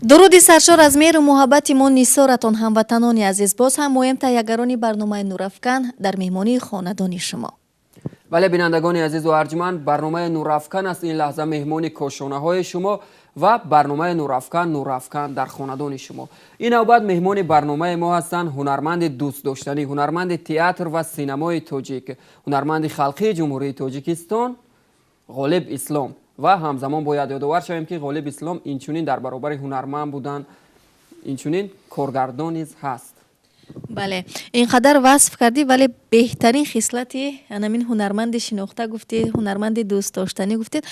Дуруди саршор аз меҳру муҳаббати мо нисоратон, ҳамватанони азиз. Боз ҳам моем, таҳиягарони барномаи «Нурафкан», дар меҳмонии хонадони шумо. Бале, бинандагони азизу арҷманд, барномаи «Нурафкан» аст ин лаҳза меҳмони кошонаҳои шумо ва барномаи «Нурафкан», нурафкан дар хонадони шумо. Ин навбат меҳмони барномаи мо ҳастанд ҳунарманди дӯстдоштанӣ, ҳунарманди театр ва синамои тоҷик, ҳунарманди халқии Ҷумҳурии Тоҷикистон Ғолиб Ислом. Ва ҳамзамон бояд ёдовар шавем, ки Ғолиб Ислом инчунин дар баробари ҳунарманд будан, инчунин коргардон низ ҳаст. Бале, ин қадар васф кардӣ, вале беҳтарин хислати анамин ҳунарманди шинохта гуфтӣ, ҳунарманди дӯстдоштанӣ гуфтед,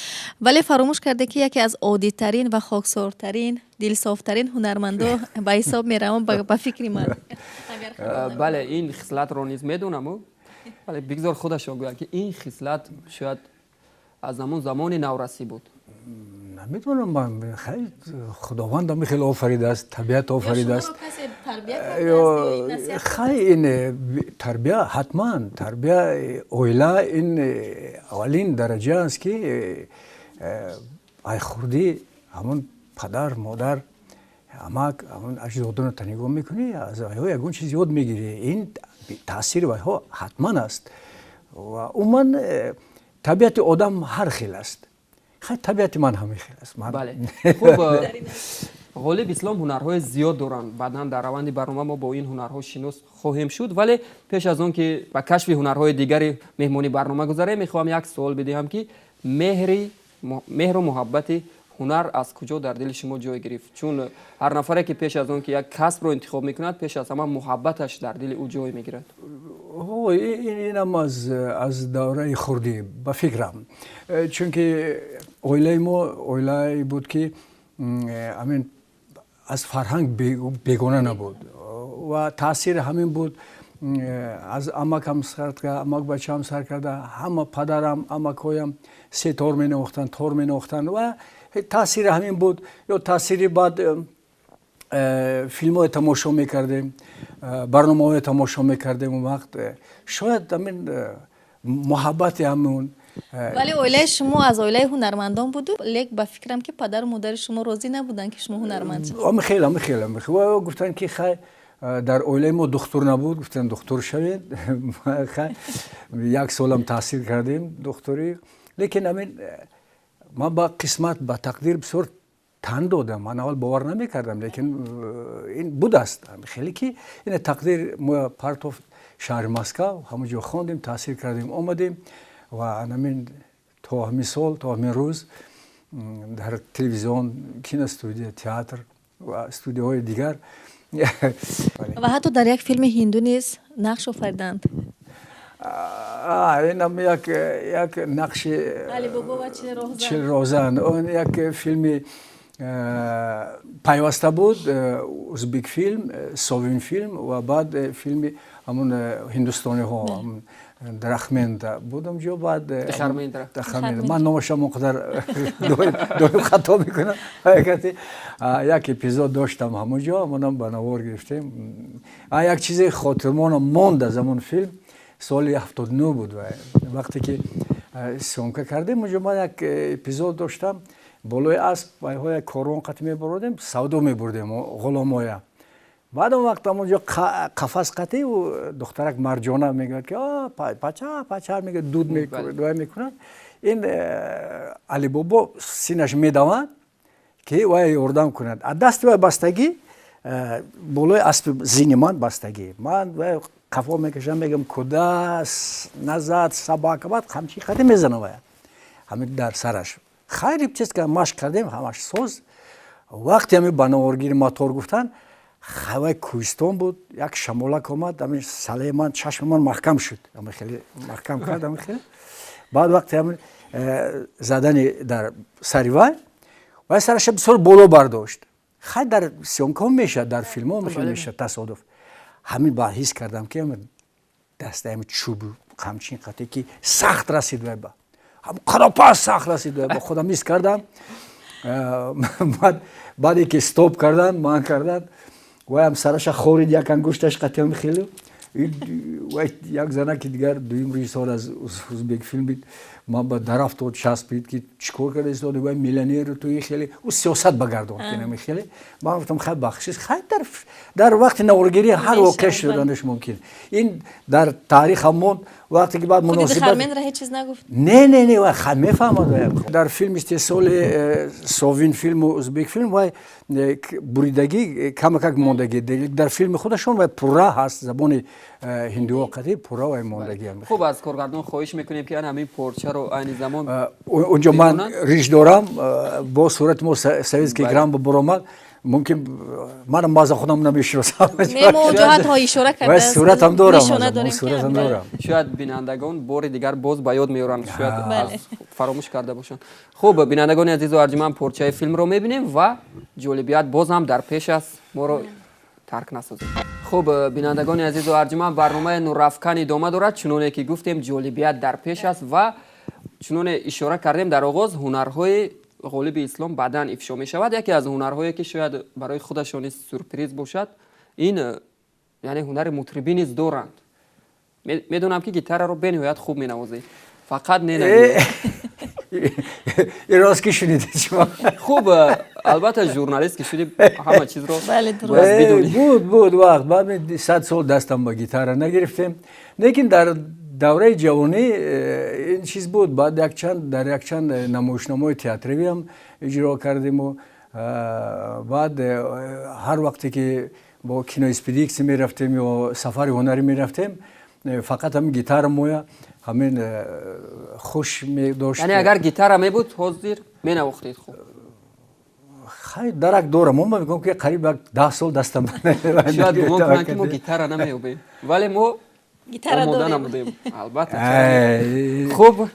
вале фаромӯш карде, ки яке аз оддитарин ва хоксортарин, дилсофтарин ҳунармандо ба ҳисоб меравам, ба фикри ман. Бале, ин хислатро низ медонаму, вале бигзор худашон гӯяд, ки ин хислат шояд аз ҳамон замони наврасӣ буд. Намедонам ман, Худованд ҳами хеле офаридааст, табиат офаридааст. Хай, ин тарбия, ҳатман тарбия, оила ин аввалин дараҷа аст, ки ай хурдӣ ҳамон падар, модар, амак, ҳамон аҷдодоната нигоҳ мекунӣ, аз вайҳо ягон чиз ёд мегирӣ. Ин таъсири вайҳо ҳатман аст. Ва умуман табиати одам ҳар хел аст. Хай, табиати ман ҳамин хел аст. Бале, хуб, Ғолиб Ислом ҳунарҳои зиёд доранд. Баъдан дар раванди барнома мо бо ин ҳунарҳо шинос хоҳем шуд. Вале пеш аз он ки ба кашфи ҳунарҳои дигари меҳмони барнома гузарем, мехоҳам як суол бидиҳам, ки меҳру муҳаббати ҳунар аз куҷо дар дили шумо ҷой гирифт? Чун ҳар нафаре ки пеш аз он ки як касбро интихоб мекунад, пеш аз ҳама муҳаббаташ дар дили ӯ ҷой мегирад. Инам аз давраи хурдӣ, ба фикрам, чунки оилаи мо оилае буд, ки ҳамин аз фарҳанг бегона набуд, ва таъсири ҳамин буд. Аз амакам сар, амак бачаам сар карда, ҳама, падарам, амакҳоям сетор менавохтанд, тор менавохтанд, ва таъсири ҳамин буд. Ё таъсири баъд филмҳое тамошо мекардем, барномаҳое тамошо мекардем, он вақт шояд ҳамин муҳаббати ҳамун. Вале оилаи шумо аз оилаи ҳунармандон буду, лек ба фикрам, ки падару модари шумо розӣ набуданд, ки шумо ҳунарманд шавед. Ами хел, ами хел, ами хел. Гуфтанд, ки хай, дар оилаи мо духтур набуд, гуфтанд, духтур шавед. Хай, як солам таҳсил кардем духтурӣ, лекин ҳамин ман ба қисмат, ба тақдир бисёр тан додам. Ман аввал бовар намекардам, лекин ин будааст хеле, ки ин тақдир мо партофт шаҳри Москав. Ҳамон ҷо хондем, таҳсил кардем, омадем ва ҳамин то ҳамин сол, то ҳамин рӯз дар телевизион, киностудия, театр ва студияҳои дигар. Ва ҳатто дар як филми ҳинду низ нақш офариданд. Инам як нақши чилрозан. Он як филми пайваста буд, узбекфилм, Совинфилм ва баъд филми ҳамун ҳиндустониҳо, Драхмендра буд онҷо, баъд ман номашам он қадар доим хато мекунам. Як эпизод доштам ҳамон ҷо, ҳамонам ба навор гирифтем. Як чизе хотирмонам монд аз ҳамон филм. Соли 79 буд, вақте ки съёмка кардем, онҷо ман як эпизод доштам болои асп. Вайҳо як корвон қатӣ мебурдем, савдо мебурдем ғуломоя. Баъд он вақт ҳамонҷо қафас қатӣ духтарак Марҷона мегӯяд, ки пача, пача мегӯяд, дуд мекунад. Ин Алибобо синаш медавад, ки вай ёрдам кунад. А дасти вай бастагӣ, болои аспи зини ман бастагӣ. Ман вай қафо мекашам, мегӯям: «Куда назад, собака?» Баъд қамчи қади мезанам вай ҳамин дар сараш. Хайр, чиз машқ кардем, ҳамаш соз. Вақте ҳамин ба наворгири мотор гуфтанд, ҳавай кӯҳистон буд, як шамолак омад, ҳамин салаи ман, чашми ман маҳкам шуд, ҳамин хеле маҳкам кард, ҳамин хеле. Баъд вақте ҳамин задани дар сари вай, вай сараша бисёр боло бардошт. Хай, дар съёмкаҳо мешавад, дар филмҳо мешавад тасодуф. Ҳамин ба ҳис кардам, ки дастаи ҳамин чӯбу қамчин қате ки сахт расид вай ба ҳам қаропа, сахт расид вай ба худам ҳис кардам. Баъде ки стоп кардан, ман кардан, ваям сараша хорид, як ангушташ қатиам хеле. Як занаки дигар, дуюм режиссор аз Узбекфилм бид, ман ба дарафтод, часпид, ки чӣ кор карда истоди, вай миллионеру ту хеле ӯ сиёсат багардон кинами хеле. Ман гуфтам, хай, бахшиш, хай, дар вақти наворгирӣ ҳар воқеа шуданаш мумкин. Ин дар таърих ҳам монд, вақте ки баъд муносибат ҳеҷ чиз нагуфт? Не, не, не, вай хай мефаҳмад. Дар филми истеҳсоли Совин филму Узбекфилм вай буридагӣ камакак мондагӣ, дар филми худашон вай пурра ҳаст, забони ҳиндуҳо қатъи пурра вай мондагӣ. Хуб, аз коргардон хоҳиш мекунем, ки ана ҳамин порчаро айни замон Унҷо ман риш дорам, бо сурати мо советский экран буромад, мумкин манам баъза худам намешиносам. Не, мо ҷоҳатҳо ишора кардааст, суратам дорам, суратам дорам. Шояд бинандагон бори дигар боз ба ёд меоранд, шояд фаромӯш карда бошанд. Хуб, бинандагони азизу арҷуманд, порчаи филмро мебинем ва ҷолибият боз ҳам дар пеш аст, моро тарк насозед. Хуб, бинандагони азизу арҷуманд, барномаи Нурафкан идома дорад. Чуноне ки гуфтем, ҷолибият дар пеш аст ва чуноне ишора кардем дар оғоз, ҳунарҳои Ғолиби Ислом баъдан ифшо мешавад. Яке аз ҳунарҳое, ки шояд барои худашон низ сюрприз бошад, ин яъне ҳунари мутрибӣ низ доранд. Медонам, ки гитараро бениҳоят хуб менавозед, фақат не. Рост ки шунидед шумо? Хуб, албатта, журналист ки шуди, ҳама чизро бояд бидонӣ. Буд вақт, баъд 100 сол дастам ба гитара нагирифтем, лекин дар давраи ҷавонӣ ин чиз буд. Баъд якчанд, дар якчанд намоишномаҳои театревиам иҷро кардему. Баъд ҳар вақте ки бо киноэкспедитсия мерафтем ё сафари ҳунарӣ мерафтем, фақат ҳамин гитара моя ҳамин хуш медошт. Яъне агар гитара мебуд, ҳозир менавохтед хуб? Хай, дарак дорам, ман мегӯям, ки қариб як 10 сол дастам. Шояд гумон кунанд, ки мо гитара намеёбем, вале мо омода намудем, албатта. Хуб,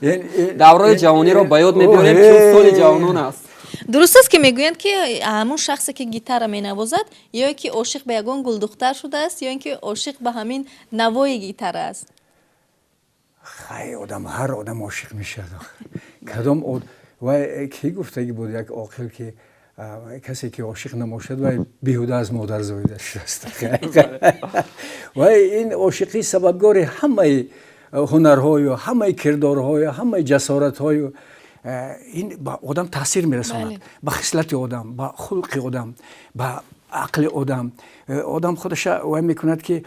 давраи ҷавониро ба ёд мебиёрем, чун соли ҷавонон аст. Дуруст аст, ки мегӯянд, ки ҳамун шахсе, ки гитара менавозад, ё ки ошиқ ба ягон гулдухтар шудааст, ё ин ки ошиқ ба ҳамин навои гитара аст? Хай, одам, ҳар одам ошиқ мешавад. Кадом вай кӣ гуфтагӣ буд, як оқил, ки касе ки ошиқ намошад, вай беҳуда аз модар зоида шудааст. Вай ин ошиқӣ сабабгори ҳамаи ҳунарҳою, ҳамаи кирдорҳою, ҳамаи ҷасоратҳою ин ба одам таъсир мерасонад, ба хислати одам, ба хулқи одам, ба ақли одам. Одам худаша вай мекунад, ки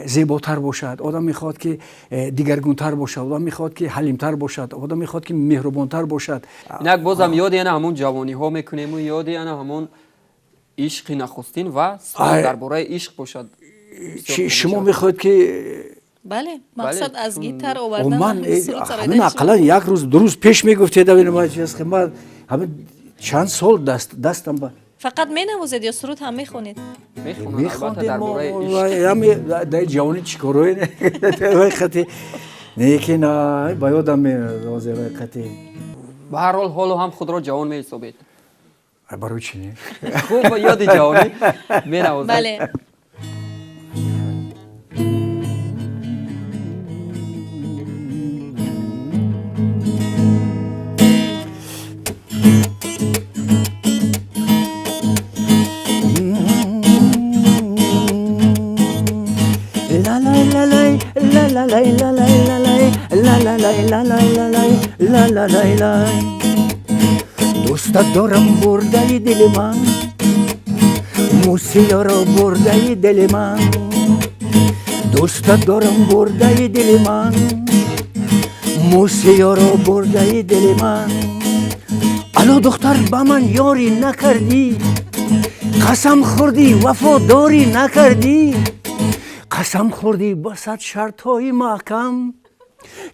зеботар бошад, одам мехоҳад, ки дигаргунтар бошад, одам мехоҳад, ки ҳалимтар бошад, одам мехоҳад, ки меҳрубонтар бошад. Инак бозам ёди ана ҳамон ҷавониҳо мекунему ёди ана ҳамон ишқи нахустин ва суол дар бораи ишқ бошад. Шумо мехоҳед, ки Бале, мақсад аз гитар овардан. Ман ҳамин ақаллан як рӯз, 2 рӯз пеш мегуфтед. Ман ҳамин чанд сол дастам ба Фақат менавозед ё суруд ҳам мехонед? Мехондем. Дар ҷавонӣ чӣ корое хати, лекин ба ёдам меояд қати. Ба ҳар ҳол, ҳоло ҳам худро ҷавон меҳисобед? Барои чӣ не? Хуб, ёди ҷавонӣ менавозед. Бале. La la la la la la la la la la. Дӯстат дорам, бурдаи дили ман, мусиёро бурдаи дили ман. Дӯстат дорам, бурдаи дили ман, мусиёро бурдаи дили ман. Ало, духтар, ба ман ёрӣ накардӣ, қасам хӯрдӣ, вафодорӣ накардӣ. Қасам хӯрдӣ ба сад шартҳои маҳкам,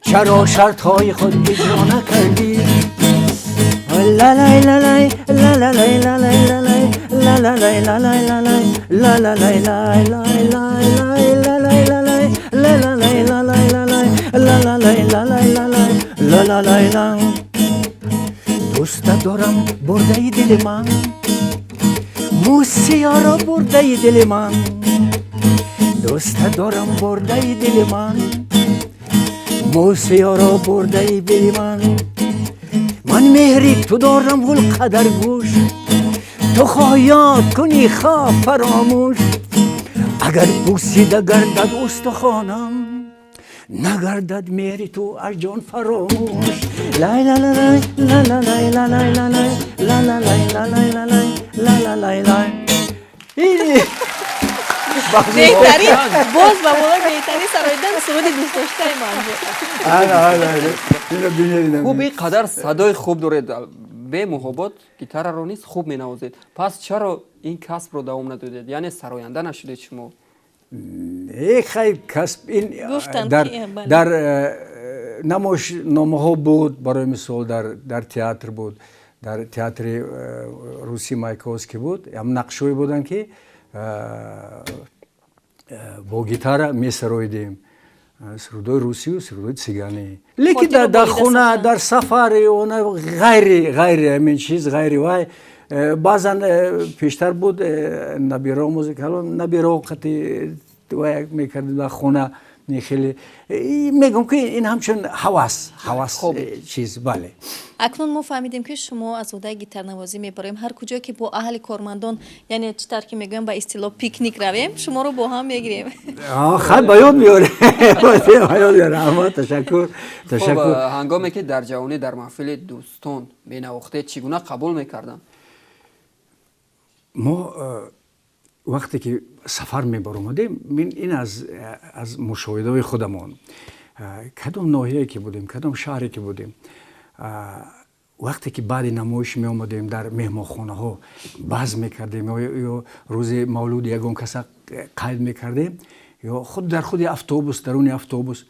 чаро шартҳои худ иҷро накардӣ? Лалай лалай лалай лалай лалай лалай лалай лалай лалай лай лай лай лай лалай лалай лалай лалай лалай лалай лалай лалай лалай ла. Дӯстат дорам, бурдаи дили ман, мусиёро бурдаи дили ман. Дӯстат дорам, бурдаи дили ман, мусиёро бурдаи дили ман. Ман меҳри ту дорам қадар гӯш, ту хоҳ ёд кунӣ, хоҳ фаромӯш. Агар пурсида гардад устухонам, нагардад меҳри ту аз ҷон фаромӯш. Лай ла ла лай ла ла лай ла лай ла лай ла ла лай ла лай ла лай ла ла лай лай. Беҳтарин, боз ба болои беҳтарин сароидан суруди дӯстдоштаи ман буд. Хуб, ин қадар садои хуб доред, бемуҳобот гитараро низ хуб менавозед, пас чаро ин касбро давом надодед, яъне сароянда нашудед шумо? Не, хай, касб ин дар намоишномаҳо буд, барои мисол дар театр буд, дар театри русӣ Маяковский буд, ҳам нақшҳое буданд, ки бо гитара месароидем сурудҳои русию сурудҳои циганӣ. Лекин дар хона, дар сафар, ғайри ғайри ҳамин чиз, ғайри вай, баъзан пештар буд набирао, музикало набирао қати вай мекардем дар хона. Хеле мегӯм, ки ин ҳамчун ҳавас чиз, бале. Акнун мо фаҳмидем, ки шумо аз уҳдаи гитарнавозӣ мебароем. Ҳар куҷое ки бо аҳли кормандон, яъне чӣ тавр ки мегӯям, ба истилоҳ пикник равем, шуморо бо ҳам мегирем. Хай, ба ёд меорем, ба ёд меорем. Ташаккур, ташаккур. Ҳангоме ки дар ҷавонӣ дар маҳфили дӯстон менавохтед, чӣ гуна қабул мекарданд? Мо вақте ки сафар мебаромадем, ин аз мушоҳидаҳои худамон, кадом ноҳияе ки будем, кадом шаҳре ки будем, вақте ки баъди намоиш меомадем, дар меҳмонхонаҳо базм мекардем ё рӯзи мавлуди ягон каса қайд мекардем, ё худ дар худи автобус, даруни автобус,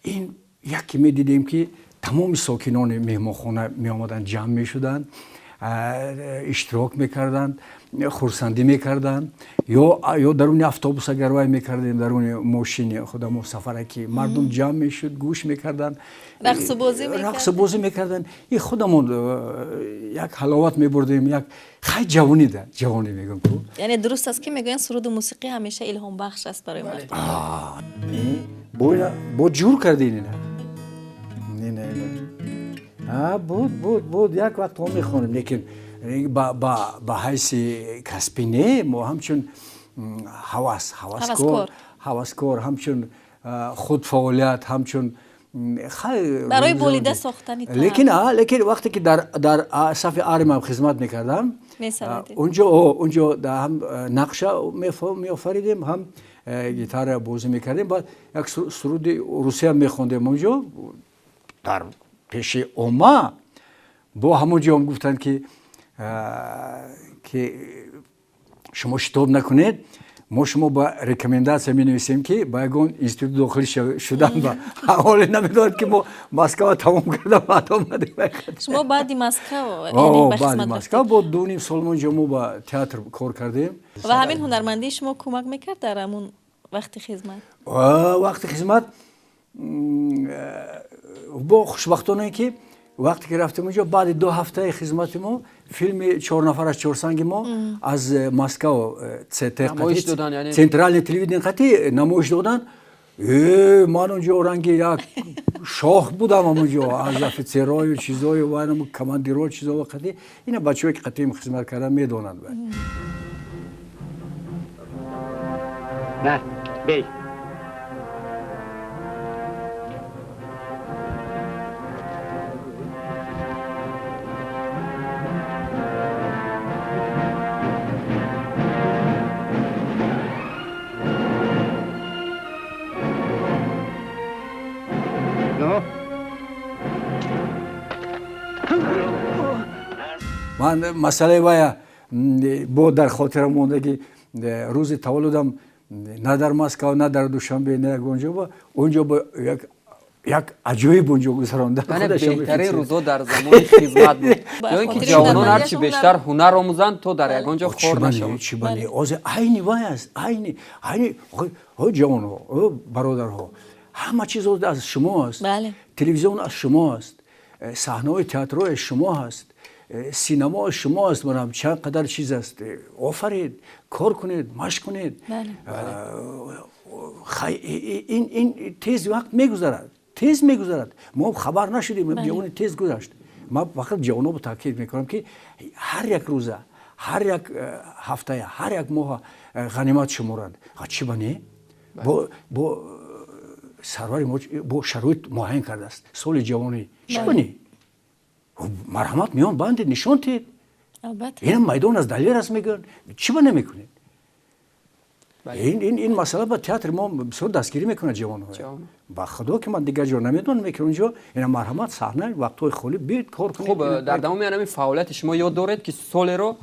ин яке медидем, ки тамоми сокинони меҳмонхона меомаданд, ҷамъ мешуданд, иштирок мекарданд, хурсандӣ мекарданд. Ё даруни автобус агар вай мекардем, даруни мошини худамо сафара, ки мардум ҷамъ мешуд, гӯш мекарданд, рақсу бозӣ мекарданд, и худамон як ҳаловат мебурдем, як хай ҷавонӣ да, ҷавонӣ мегӯм ку. Яъне дуруст аст, ки мегӯянд, суруду мусиқӣ ҳамеша илҳомбахш аст барои мардум. Бо ҷур кардин ина. Буд, буд, буд, як вақт мо мехонем, лекин ба ҳайси касбӣ не, мо ҳамчун ҳавас, ҳаваскор, ҳамчун худфаъолият, ҳамчун барои болида сохтани. Лекин вақте ки дар сафи армиям хизмат мекардам, унҷо ҳам нақша меофаридем, ҳам гитара бозӣ мекардем. Баъд як суруди русиям мехондем унҷо дар пеши омма. Бо ҳамон ҷо гуфтанд, ки шумо шитоб накунед, мо шумо ба рекомендация менависем, ки ба ягон институт дохил шудан. Ба ҳоле намедонад, ки мо Москва тамом карда, баъд омадем. Шумо баъди Москва? Баъди Москва бо 2,5 сол монҷо мо ба театр кор кардем. Ва ҳамин ҳунармандии шумо кӯмак мекард дар ҳамун вақти хизмат? Вақти хизмат бо хушбахтоне, ки вақте ки рафтем онҷо, баъди 2 ҳафтаи хизмати мо филми «Чор нафар аз Чорсанги» мо аз Москав ЦТ, Центральный телевидение қати намоиш доданд. Ман онҷо ранги як шоҳ будам. Ҳамонҷо аз офитсерою чизою вайнам, командиро, чизо қати ина бачаҳое, ки қатиим хизмат кардан, медонанд. На, бей. Ну? Ман масъалаи вая бо дар хотира монда, ки рӯзи таваллудам на дар Москва, на дар Душанбе, на ягон ҷо, ба онҷо ба як аҷоиб онҷо гузаронда. Беҳтарин рӯзо дар замони хизмат буд, ё ин ки ҷавонон ҳарчи бештар ҳунар омӯзанд, то дар ягон ҷо хор нашаванд. Чӣ бане, озе айни вай аст, айни ҷавонҳо, бародарҳо, ҳама чиз аз шумо аст. Телевизион аз шумо аст, саҳнаҳои театрҳо аз шумо ҳаст, синемо аз шумо аст, манам чанд қадар чиз аст. Офаред, кор кунед, машқ кунед. Ин тез вақт мегузарад, тез мегузарад. Мо хабар нашудем, ҷавони тез гузашт. Ман фақат ҷавонобо таъкид мекунам, ки ҳар як рӯза, ҳар як ҳафтая, ҳар як моҳа ғанимат шуморанд. Чӣ ба не? Бо сарвари мо бо шароит муайян кардааст. Соли ҷавонӣ. Чӣ ба не? Марҳамат, миён бандед, нишон тиҳед. Инам майдон аст, далер аст, мегӯянд. Чӣ ба намекунед? Ин масъала ба театри мо бисёр дастгирӣ мекунад ҷавонҳо. Ба худо ки ман дигар ҷо намедонам, ки онҷо ина марҳамат, саҳна, вақтҳои холӣ биёед кор кунед. Хуб, дар давоми ҳамин фаъолияти шумо ёд доред ки солеро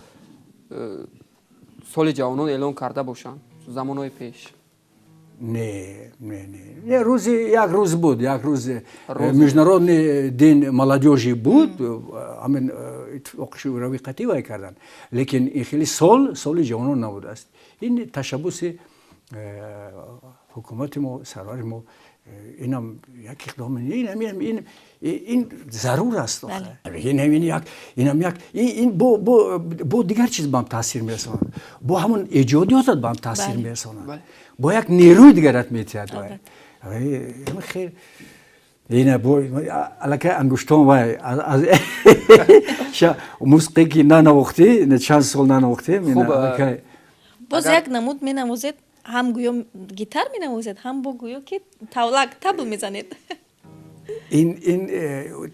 соли ҷавонон эълон карда бошанд замонҳои пеш? Не, не, не. Рӯзи як рӯз буд, як рӯз Международный день молодежи буд, ҳамин иттифоқи шӯравӣ қатъӣ вай карданд. Лекин ин хеле сол, соли ҷавонон набудааст. Ин ташаббуси ҳукумати мо, сарвари мо, инам як иқдом, ин зарур аст. Инам як ин бо дигар чиз ба ҳам таъсир мерасонад, бо ҳамон эҷодиётат ба ҳам таъсир мерасонад, бо як нерӯи дигарат метиҳад. Хел ина бо аллакай ангуштон вай мусиқе ки нанавохтӣ, чанд сол нанавохтем. Боз як намуд менавозед, ҳам гӯё гитар менавозед, ҳам бо гӯё ки тавлак табл мезанед. Ин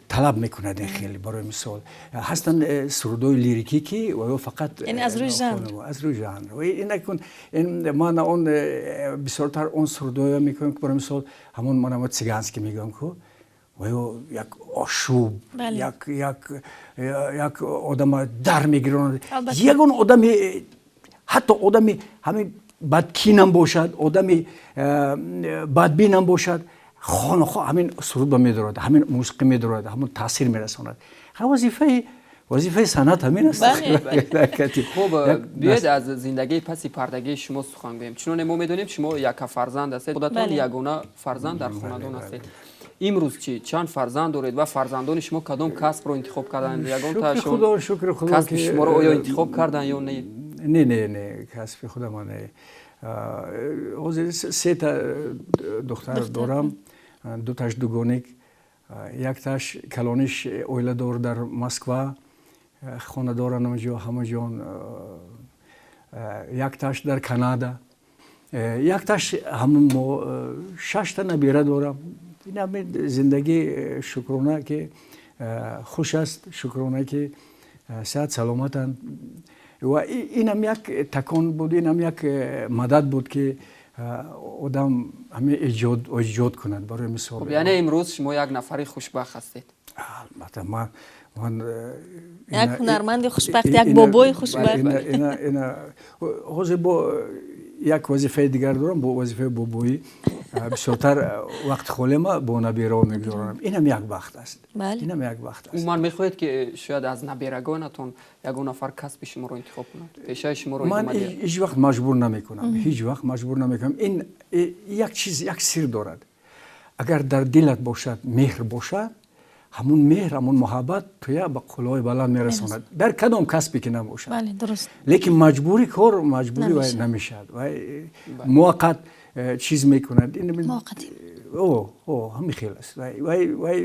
талаб мекунад ин хеле. Барои мисол, ҳастанд сурудҳои лирикӣ, ки ё фақат яъне аз рӯи жанр, аз рӯи жанр. Ин ман он бисёртар он сурудҳоя мекунам, ки барои мисол ҳамон ман цыганский мегӯям ку, ва ё як ошӯб, як одама дар мегиронад. Ягон одами, ҳатто одами ҳамин бадкинам бошад, одами бадбинам бошад, хонахо ҳамин сурудба медорад, ҳамин мусиқӣ медорад, ҳамон таъсир мерасонад. Вазифаи санъат ҳамин аст. Хуб, биёед аз зиндагии паси пардагии шумо сухан гӯем. Чуноне мо медонем, шумо яка фарзанд ҳастед, худатон ягона фарзанд дар хонадон ҳастед. Имрӯз чӣ чанд фарзанд доред ва фарзандони шумо кадом касбро интихоб карданд? Ягонтаашон касби шуморо оё интихоб карданд ё не? Не, не, не, касби худама не. Ҳозир сета духтар дорам, дуташ дугоник, якташ калониш оиладор дар Москва, хона доранд онҷо ҳамаҷон, якташ дар Канада, якташ ҳамон мо шашта набира дорам. Ин ҳамин зиндагӣ, шукрона ки хуш аст, шукрона ки сеҳат саломатанд. Ва инам як такон буд, инам як мадад буд, ки одам ҳамин эҷод кунад. Барои мисол, яъне имрӯз шумо як нафари хушбахт ҳастед? Албатта, ман як ҳунарманди хушбахт, як бобои хушбахт. Ҳозир бо як вазифаи дигар дорам, бо вазифаи бобоӣ бисёртар вақти холиама бо набираҳо мегузаронам. Инам як бахт аст, инам як бахт аст. Умуман мехоҳед, ки шояд аз наберагонатон ягон нафар касби шуморо интихоб кунад, пешаи шуморо? Ман ҳеҷ вақт маҷбур намекунам, ҳеҷ вақт маҷбур намекунам. Ин як чиз, як сир дорад. Агар дар дилат бошад, меҳр бошад, ҳамун меҳр, ҳамун муҳаббат туя ба қуллаҳои баланд мерасонад, дар кадом касбе ки набошад. Лекин маҷбурӣ кор маҷбурӣ вай намешавад, вай муваққат чиз мекунад, ҳамин хел аст, вай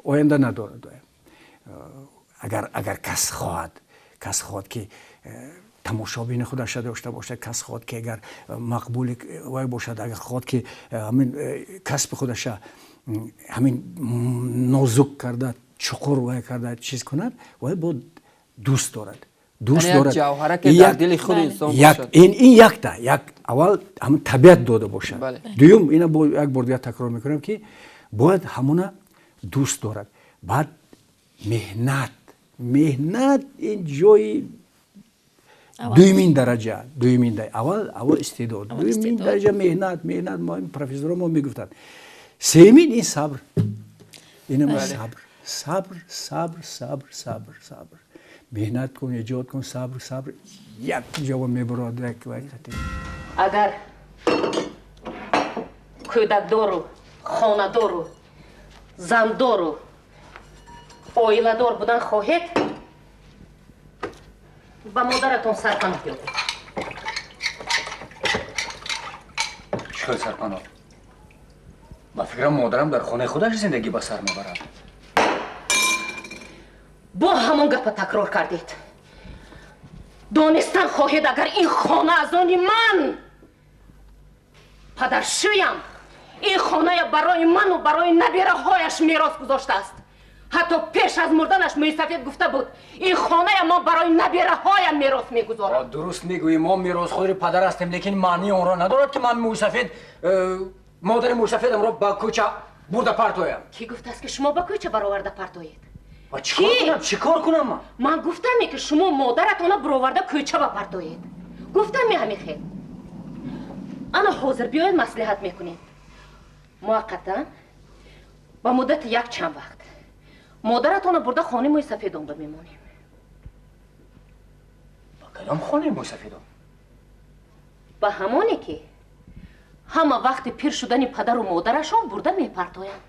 оянда надорад. Агар кас хоҳад, кас хоҳад ки тамошобини худаша дошта бошад, кас хоҳад ки агар мақбули вай бошад, агар хоҳад ки ҳамин касби худаша ҳамин нозук карда, чуқур вай карда чиз кунад, вай бо дӯст дорад, дӯст дорад. Ин якта як аввал ҳамин табиат дода бошад. Дуюм, ина бо як бор дигар такрор мекунам, ки бояд ҳамона дӯст дорад. Баъд меҳнат, меҳнат ин ҷои дуюмин дараҷа, дуюмин аввал истеъдод, дуюмин дараҷа меҳнат, меҳнат. Профессорро мо мегуфтанд. Сеюмин ин сабр, инам сабр, сабр, сабр, сабр, сабр, сабр. Меҳнат кун, эҷод кун, сабр, сабр, як ҷавоб мебарад, як вақте. Агар кӯдакдору, хонадору, зандору, оиладор будан хоҳед, ба модаратон сарпаноҳ ёбед. Чӣ хел сарпаноҳ? Ба фикрам, модарам дар хонаи худаш зиндагӣ ба сар мебарад. Бо ҳамон гапа такрор кардед. Донистан хоҳед, агар ин хона аз они ман, падаршӯям ин хоная барои ману барои набираҳояш мерос гузоштааст. Ҳатто пеш аз мурданаш мӯйсафед гуфта буд, ин хоная ман барои набираҳоям мерос мегузорам. Дуруст мегӯӣ, мо меросхӯри падар ҳастем, лекин маънии онро надорад, ки ман мӯйсафед, модари мӯйсафедамро ба кӯча бурда партоям. Кӣ гуфтааст, ки шумо ба кӯча бароварда партоед? Чӣ кор кунам ман? Ман гуфтаме, ки шумо модаратона бароварда кӯча ба партоед? Гуфтаме ҳамин хел? Ана ҳозир биёед, маслиҳат мекунем. Муваққатан, ба муддати як чанд вақт модаратонро бурда хонаи мӯйсафедон ба мемонем. Ба кадом хонаи мӯйсафедон? Ба ҳамоне, ки ҳама вақти пир шудани падару модарашон бурда мепартоянд.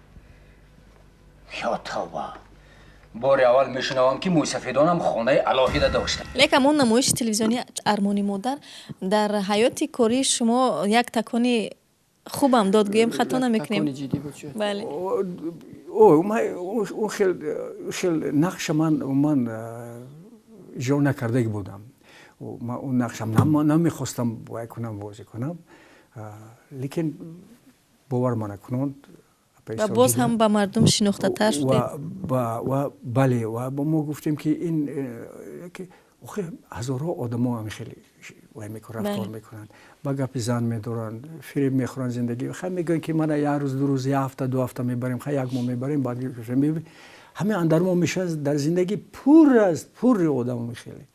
Ё тавба, бори аввал мешунавам, ки мӯйсафедонам хонаи алоҳида дошта. Лек ҳамон намоиши телевизионии «Армони модар» дар ҳаёти кории шумо як такони хубам дод, гӯем, хато намекунем. Бале. Он хел нақша ман иҷро накардаги будам. Ман он нақшам намехостам вай кунам, бозӣ кунам, лекин бовар ма накунанд. Ва боз ҳам ба мардум шинохтатар шудед. Ва бале, ва мо гуфтем, ки ин охи ҳазорҳо одамо ҳами хеле вай мекунанд, рафтор мекунанд, ба гапи зан медоранд, фиреб мехӯранд зиндагӣ. Хай, мегӯянд, ки мана як рӯз, 2 рӯз, як ҳафта, 2 ҳафта мебарем, хай, як моҳ мебарем, баъд ҳамин андармо мешавад. Дар зиндагӣ пур аст, пури одамо хеле.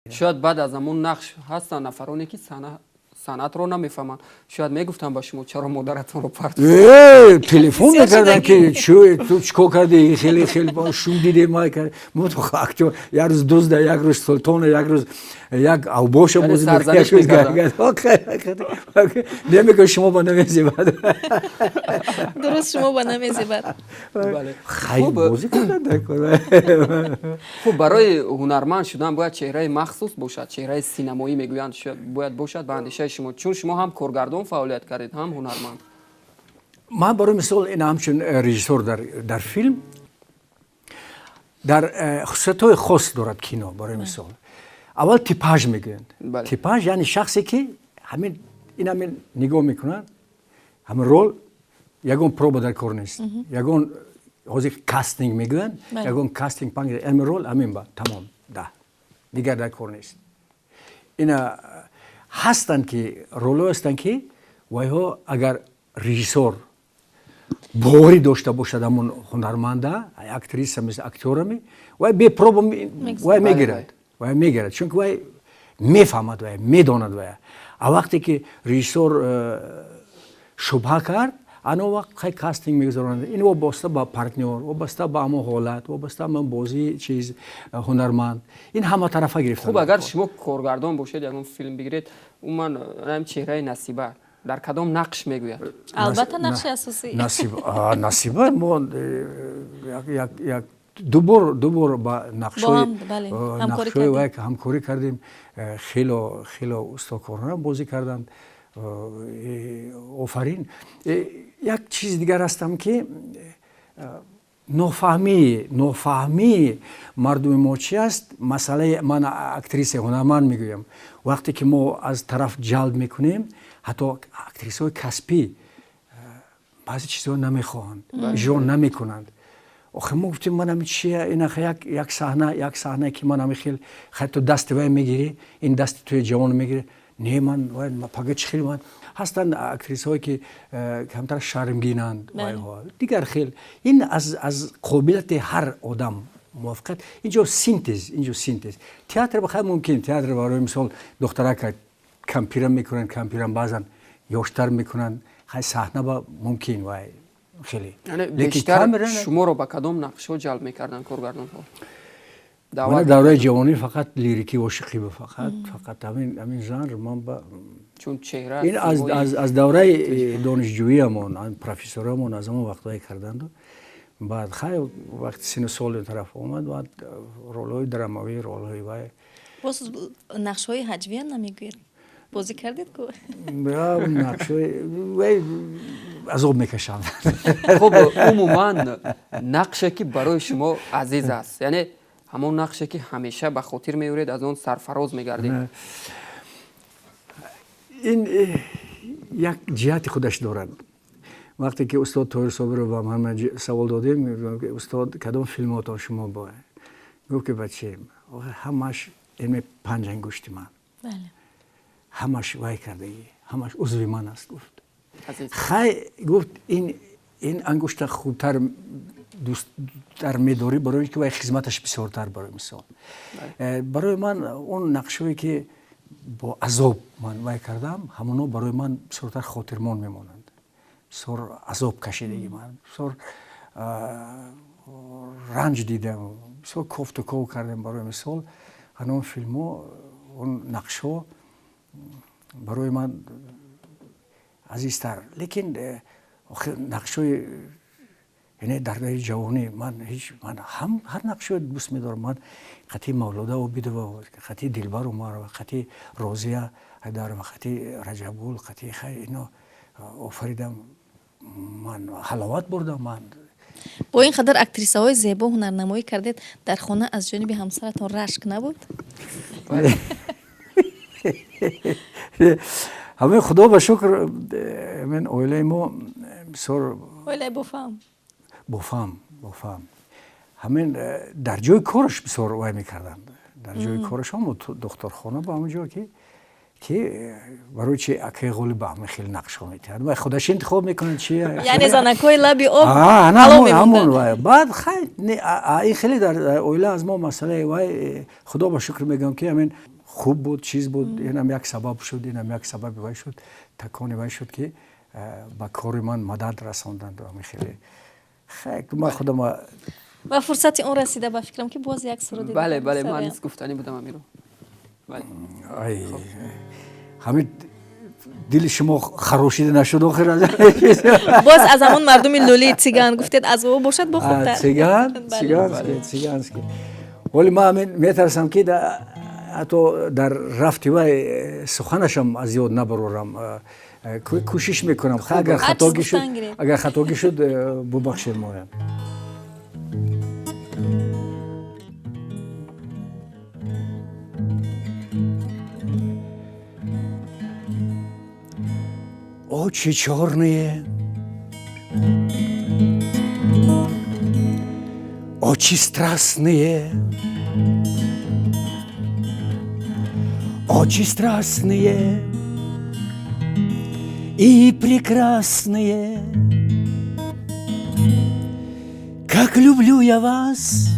Шояд баъд аз ҳамон нақш ҳастанд нафароне, ки санъатро намефаҳманд, шояд мегуфтам ба шумо, чаро модаратонро парт Телефон мекарданд, ки ту чӣ кор кардӣ, хеле хеле шум дидем. Мо актёр як рӯз дузда, як рӯз султона, як рӯз як авбоша бозӣ намекунад, шумо ба намезебад. Дуруст, шумо ба намезебад. Хай, бозӣ карданд. Хуб, барои ҳунарманд шудан бояд чеҳраи махсус бошад, чеҳраи синамоӣ мегӯянд, бояд бошад. Ба андешаи шумо, чун шумо ҳам коргардон фаъолият кардед, ҳам ҳунарманд. Ман барои мисол ин ҳамчун режиссёр дар филм дар хусусиятҳои хос дорад кино. Барои мисол, аввал типаж мегӯянд. Типаж яъне шахсе, ки ҳамин ин ҳамин нигоҳ мекунад, ҳамин рол, ягон проба дар кор нест, ягон ҳозир кастинг мегӯянд, ягон кастинг, ҳамин рол ҳамин ба тамом да, дигар дар кор нест. Ина ҳастанд, ки ролҳо ҳастанд, ки вайҳо агар режиссёр боварӣ дошта бошад, ҳамон ҳунарманда, актриса, мисли актёрами, вай бепроба вай мегирад, вай мегирад, чунки вай мефаҳмад, вай медонад вай. А вақте ки режиссёр шубҳа кард, ано вақт хай кастинг мегузаронад. Ин вобаста ба партнёр, вобаста ба ҳамон ҳолат, вобаста ба бозии чиз ҳунарманд, ин ҳаматарафа гирифта. Хуб, агар шумо коргардон бошед, ягон филм бигиред, умуман ам чеҳраи Насиба дар кадом нақш мегӯяд? Албатта, нақши асосӣ. Насиба мо як дубор ба нақшҳои вай ҳамкорӣ кардем. Хело хело устокорона бозӣ карданд, офарин. Як чизи дигар ҳастам, ки нофаҳмии мардуми мо чи аст. Масъалаи ман актрисаи ҳунарманд мегӯям, вақте ки мо аз тараф ҷалб мекунем, ҳатто актрисаҳои касбӣ баъзе чизҳо намехоҳанд, иҷро намекунанд. Охи мо гуфтем, ман ами чия, инаха як саҳна, як саҳна, ки ман ами хел, хай, ту дасти вай мегирӣ, ин дасти туи ҷавон мегирӣ. Не, ман пага чӣ хел? Ман ҳастанд актрисаҳое, ки камтар шармгинанд, вайҳо дигар хел. Ин аз қобилияти ҳар одам, мувофиқат. Инҷо синтез, инҷо синтез. Театр бахай мумкин, театр барои мисол духтарака кампирам мекунанд, кампирам баъзан ёштар мекунанд, хай, саҳна ба мумкин вай хеле. Бештар шуморо ба кадом нақшҳо ҷалб мекарданд коргардонҳо? Ман давраи ҷавонӣ фақат лирикӣ, ошиқӣ ба, фақат ҳамин жанр ман ба Чун чеҳра ин аз давраи донишҷӯиамон профессорамон аз ҳамон вақтҳое карданду. Баъд хай, вақти сину соли тараф омад, баъд ролҳои драмавӣ, ролҳои вай. Боз нақшҳои ҳаҷвия намегӯед, бозӣ кардед ку? Нақшҳои вай азоб мекашанд. Хуб, умуман нақше, ки барои шумо азиз аст, яъне Ҳамон нақше, ки ҳамеша ба хотир меоред, аз он сарфароз мегардед. Ин як ҷиҳати худаш дорад. Вақте ки устод Тоҳир Собиров ба ман савол додем, устод, кадом филмотон шумо бо, гуфт ки бачаем, ҳамаш илми панҷ ангушти ман, ҳамаш вай кардагӣ, ҳамаш узви ман аст, гуфт. Хай, гуфт, ин ангушта хубтар дӯсттар медорӣ, барои ки вай хизматаш бисёртар. Барои мисол, барои ман он нақшҳое ки бо азоб ман вай кардам, ҳамоно барои ман бисёртар хотирмон мемонанд. Бисёр азоб кашидагӣ ман, бисёр ранҷ дидам, бисёр кофту ков кардем. Барои мисол, ҳанон филмҳо, он нақшҳо барои ман азизтар. Лекин охир нақшҳои, яъне дар даври ҷавонӣ ман ҳеҷ, ман ҳам ҳар нақшҳои дӯст медорам. Ман қатъи Мавлуда Обидова, қатъи Дилбар Умарова, қатъи Розия Ҳайдарова, қатъи Раҷабгул, қатъи хай ино офаридам, ман ҳаловат бурдам ман. Бо ин қадар актрисаҳои зебо ҳунарнамоӣ кардед, дар хона аз ҷониби ҳамсаратон рашк набуд? Ҳамин, худо ба шукр, ман оилаи мо бисёр оилаи бофаҳм. Бофаҳм, бофаҳм. Ҳамин дар ҷои кораш бисёр вай мекарданд, дар ҷои кораш ҳам, духторхона, ба ҳамон ҷо, ки барои чи акаи Ғолиб ба ҳамин хел нақшҳо метиҳад, вай худаш интихоб мекунад чи. Яъне занакҳои лаби об. Ҳамон вай. Баъд хай, ин хеле дар оила аз мо масъалаи вай, худо ба шукр мегӯям, ки ҳамин хуб буд, чиз буд. Инам як сабаб шуд, инам як сабаби вай шуд, такони вай шуд, ки ба кори ман мадад расонданд. Ҳамин хеле ман худам. Ва фурсати он расида, ба фикрам, ки боз як суруди. Бале, бале, ман низ гуфтанӣ будам амиро. Ҳамин дили шумо харошида нашуд охир? Боз аз ҳамон мардуми лӯлии циган гуфтед, аз ӯ бошад бо хубтар. Циган, циганский, циганский. Вале ман ҳамин метарсам, ки ҳатто дар рафти вай суханашам аз ёд набарорам. Кӯшиш мекунам. Агар хатогӣ шуд, агар хатогӣ шуд, бубахшед моям. Очи черные, очи страстные, очи страстные и прекрасные. Как люблю я вас,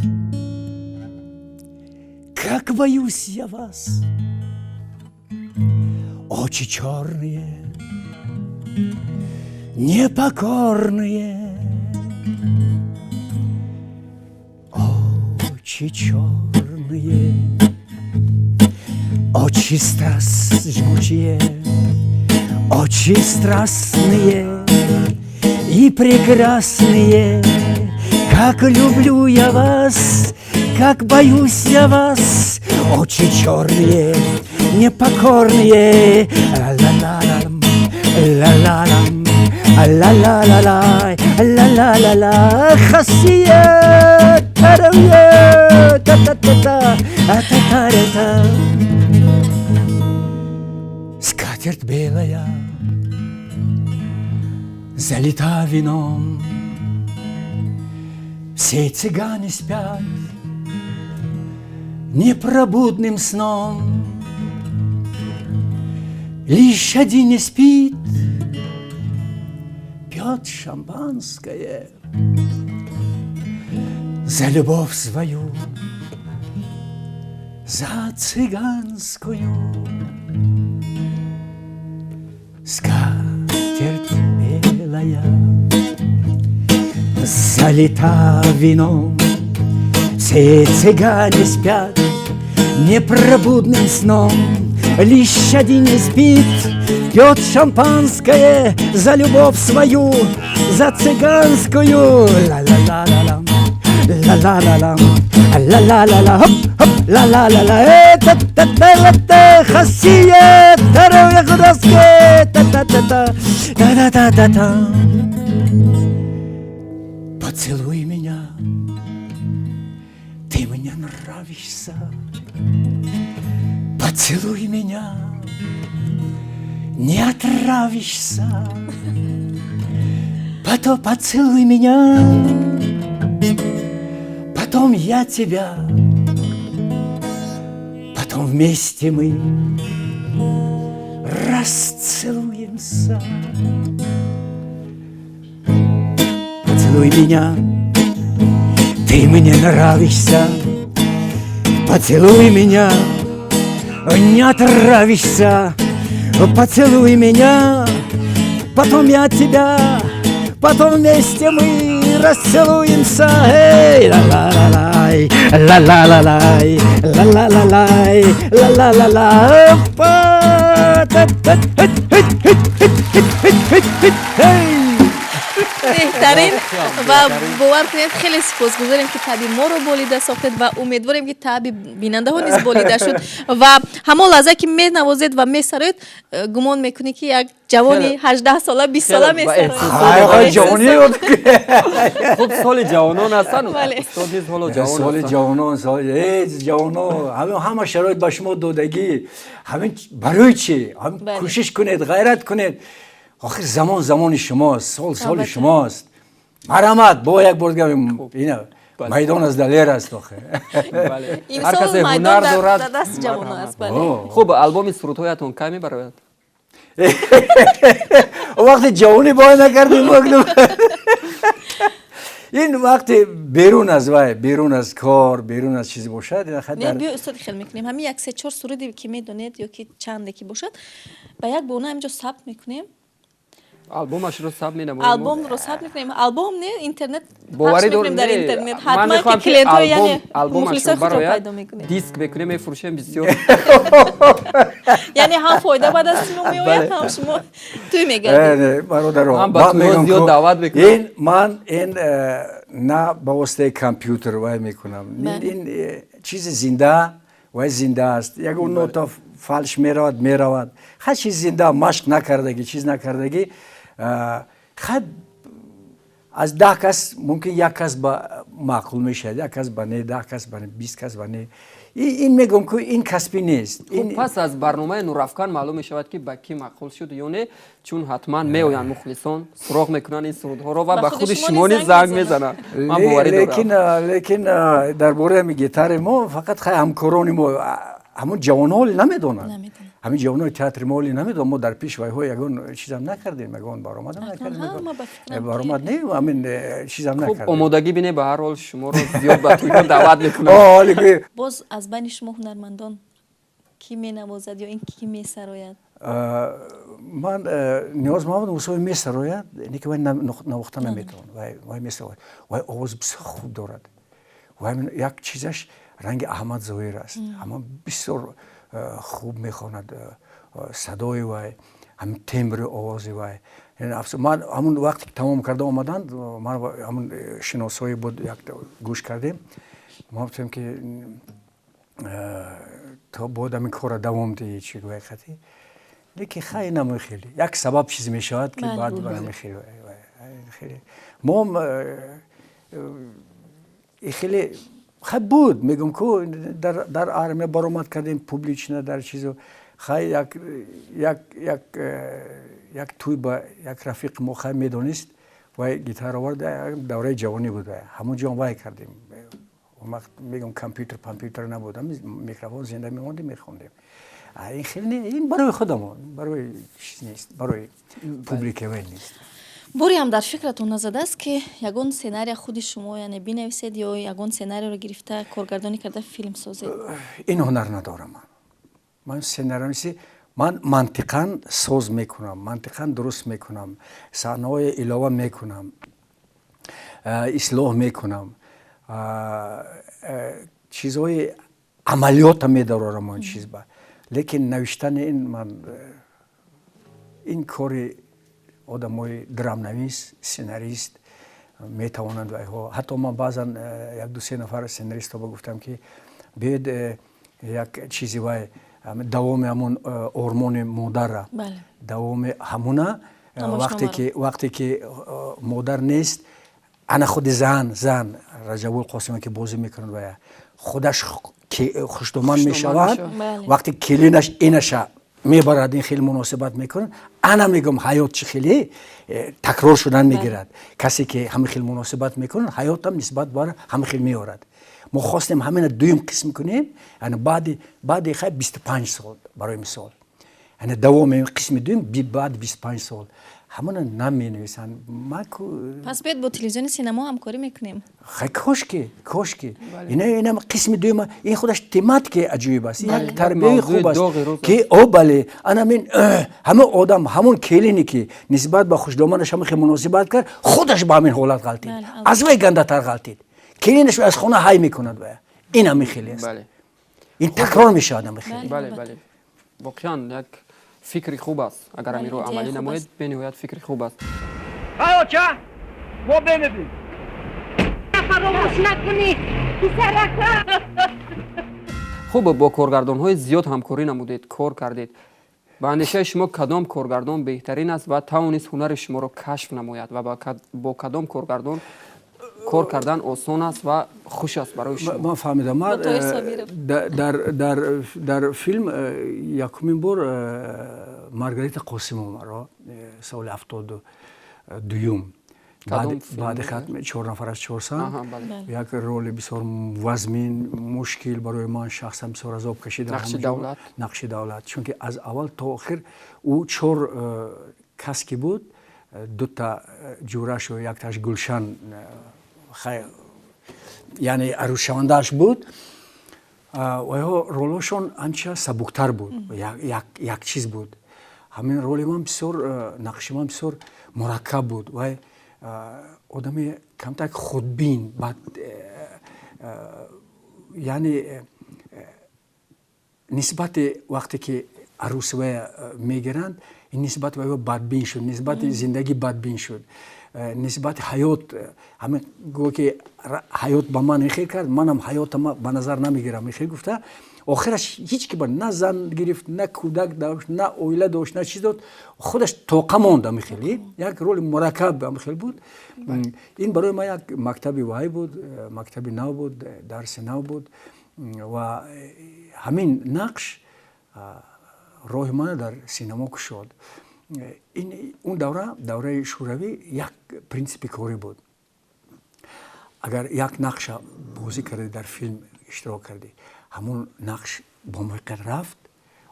как боюсь я вас. Очи черные, непокорные, очи черные, очи страсть жгучие, очи страстные и прекрасные. Как люблю я вас, как боюсь я вас, очи черные, непокорные. Ла-ла-ла-лам, ла-ла-лам, ла-ла-ла-ла, ла-ла-ла-ла, хасия, таравья, та-та-та-та, та-та-та-та. Скатерть белая залита вином, все цыгане спят непробудным сном. Лишь один не спит, пьет шампанское за любовь свою, за цыганскую. Скатерть белая залита вином, все цыгане спят непробудным сном. Лишь один не спит, пьет шампанское за любовь свою, за цыганскую. Ла-ла-ла-ла-ла, ла-ла-ла-ла, ла-ла-ла-ла, хоп, хоп, ла-ла-ла-ла, та-та-та-та, хасия, таравя худоске, та-та-та-та, та-та-та-та-та. Поцелуй меня, ты мне нравишься. нравишься. Поцелуй меня, не отравишься. Потом поцелуй меня, потом я тебя, потом вместе мы расцелуемся. Поцелуй меня, ты мне нравишься. Поцелуй меня, не отравишься. Поцелуй меня, потом я тебя, потом вместе мы расцелуемся. Эй, ла-ла-ла-лай, ла-ла-ла-лай, ла-ла-ла-лай, ла-ла-ла-ла. Опа! Та-та-та-та-та-та-та-та-та-та. Беҳтарин, ва бовар кунед, хеле сипосгузорем, ки таъби моро болида сохтед, ва умедворем, ки таъби бинандаҳо низ болида шуд. Ва ҳамон лаҳзае, ки менавозед ва месароед, гумон мекунӣ, ки як ҷавони 18-сола, 20-сола месароед. Хуб, соли ҷавонон ҳастанд, устод низ ҳоло ҷавон. Соли ҷавонон, ҷавонон, ҳама шароит ба шумо додагӣ. Ҳамин барои чӣ кӯшиш кунед, ғайрат кунед. Охир замон замони шумост, сол соли шумост. Марҳамат, бо як бор ина майдон аз далер аст охир. Ҳар касе ҳунар дорад. Хуб, албоми сурудҳоятон кай мебарояд? Вақти ҷавонӣ бой накардем. Ин вақте берун аз вай, берун аз кор, берун аз чизе бошад. Биё, устод, хел мекунем: ҳамин як се чор суруде, ки медонед ё ки чанде ки бошад, ба як бона ҳаминҷо сабт мекунем. Албомашро сабт менамоем. Албомро сабт мекунем, альбом не, интернет. Боварӣ дорем дар интернет ҳатман, ки клиентҳо, яъне мухлисои худро пайдо мекунем. Диск мекунем, мефурӯшем бисёр. Яъне ҳам фоида ба дасти мо меояд, ҳам шумо тӯй мегардед. Бародаро, ҳам ба тӯйҳо зиёд даъват мекунем. Ин ман ин на ба воситаи компютер вай мекунам, ин чизи зинда, вай зинда аст. Ягон нота фалш меравад, меравад. Ҳар чиз зинда, машқ накардагӣ, чиз накардагӣ. Хай, аз 10 кас мумкин як кас ба маъқул мешавад, як кас ба не, 10 кас ба не, 20 кас ба не. Ин мегӯм, ки ин касбӣ нест. Пас аз барномаи Нурафкан маълум мешавад, ки ба кӣ маъқул шуд ё не, чун ҳатман меоянд мухлисон, суроғ мекунанд ин сурудҳоро ва ба худи шумо низ занг мезананд, ман боварӣ дорам. Лекин дар бораи ҳами гитари мо фақат хай ҳамкорони мо, ҳамон ҷавонҳо ҳоле намедонанд, ҳамин ҷавонои театри мо ҳоле намедонанд. Мо дар пеш вайҳо ягон чизам накардем, ягон баромадам накардем, баромад не, ҳамин чизам накардем. Омодагӣ бинед, ба ҳар ҳол шуморо зиёд ба тӯйҳо даъват мекунанд. Боз аз байни шумо ҳунармандон кӣ менавозад ё ин кӣ месарояд? Ман Ниёз Муҳаммад Мусоев месарояд, не ки вай навохта наметавонад, вай месарояд. Вай овоз бисёр хуб дорад. Вай як чизаш ранги Аҳмад Зоҳир аст, ҳамон бисёр хуб мехонад. Садои вай, ҳамин тембри овози вай. Ман ҳамун вақте ки тамом карда омаданд, ман ҳамун шиносҳое буд, як гӯш кардем, мо гуфтем, ки то бояд ҳамин корро давом диҳӣ, чи вай қатӣ. Лекин хай, намои хеле як сабаб чиз мешавад, ки баъд хеле мо хеле хай буд. Мегӯм, ку дар армия баромад кардем публично, дар чизо. Хай, як тӯй ба як рафиқи мо, хай, медонист, вай гитара овард, давраи ҷавонӣ буд, ҳамон ҷо вай кардем. Он вақт, мегӯм, компютер пампютер набуд, микрофон зинда мемондем, мехондем. Ин хеле не, ин барои худамон, барои чиз нест, барои публика вай нест. Боре ҳам дар фикратон назадааст, ки ягон сценария худи шумо, яъне, бинависед ё ягон сценариёро гирифта, коргардонӣ карда, филм созед? Ин ҳунар надорам ман. Ман сценарионависӣ, ман мантиқан соз мекунам, мантиқан дуруст мекунам, саҳнаҳои илова мекунам, ислоҳ мекунам, чизҳои амалиёта медарорам он чиз ба. Лекин навиштани ин ман, ин кори одамои драмнавис, сценарист метавонанд вайҳо. Ҳатто ман баъзан як ду се нафар сценаристҳо ба гуфтам, ки биёед, як чизи вай, давоми ҳамон ормони модарра, давоми ҳамуна, вақте ки модар нест, ана худи зан Раҷабул Қосима, ки бозӣ мекунад, вая. Худаш хушдоман мешавад, вақте келинаш инаша мебарад, ин хеле муносибат мекунад. Ана мегӯм, ҳаёт чӣ хеле такрор шудан мегирад. Касе ки ҳама хел муносибат мекунад, ҳаётам нисбат бар ҳама хел меорад. Мо хостем ҳамина дуюм қисм кунем, яъне баъди хай 25 сол, барои мисол, яъне давоми қисми дуюм баъди 25 сол ҳамона наменависанд. Пас биёед, бо телевизиони Синамо ҳамкорӣ мекунем. Хай, кошки, кошки. Ина қисми дуюма, ин худаш тематикаи аҷоиб аст, як тарбияи хуб аст, ки о бале, анамин ҳама одам, ҳамон келине ки нисбат ба хушдоманаш ҳама хел муносибат кард, худаш ба ҳамин ҳолат ғалтид, аз вай гандатар ғалтид. Келинаш аз хона ҳай мекунад вая. Ин ҳамин хеле аст, ин такрор мешавад ҳамин хеле. Бале, воқеан як фикри хуб аст. Агар амиро амалӣ намоед, бениҳоят фикри хуб аст. Оча, мо бемебин. Фаромӯш накунӣ, писарака. Хуб, бо коргардонҳои зиёд ҳамкорӣ намудед, кор кардед. Ба андешаи шумо, кадом коргардон беҳтарин аст ва тавонист ҳунари шуморо кашф намояд ва бо кадом коргардон кор кардан осон аст ва хуш аст барои шумо? Ман фаҳмидам. Ман дар филм якумин бор Маргарита Қосимоваро соли 72-юм, баъди хатми «Чор нафар аз чорсан», як роли бисёр вазмин, мушкил барои ман шахсан, бисёр азоб кашидам. Нақши давлат, чунки аз аввал то охир ӯ чор кас ки буд, дута ҷурашу якташ Гулшан, яъне арӯсшавандааш буд, вайҳо ролошон анча сабуктар буд, як чиз буд. Ҳамин роли ман бисёр, нақши ман бисёр мураккаб буд. Вай одами камтак худбин, баъд яъне нисбати вақте ки арӯси вая мегиранд, ин нисбати вай бадбин шуд, нисбати зиндагӣ бадбин шуд, нисбати ҳаёт. Ҳамин гӯ ки ҳаёт ба ман ихел кард, манам ҳаётама ба назар намегирам, ихел гуфта, охираш ҳеҷ ки на зан гирифт, на кӯдак дошт, на оила дошт, на чиз дод, худаш тоқа монд. Амихели як роли мураккаб амихел буд. Ин барои ман як мактаби вай буд, мактаби нав буд, дарси нав буд. Ва ҳамин нақш роҳи мана дар синамо кушод. Ин он давра, давраи шӯравӣ, як принсипи корӣ буд: агар як нақша бозӣ кардӣ, дар филм иштирок кардӣ, ҳамун нақш бо муваффақият рафт,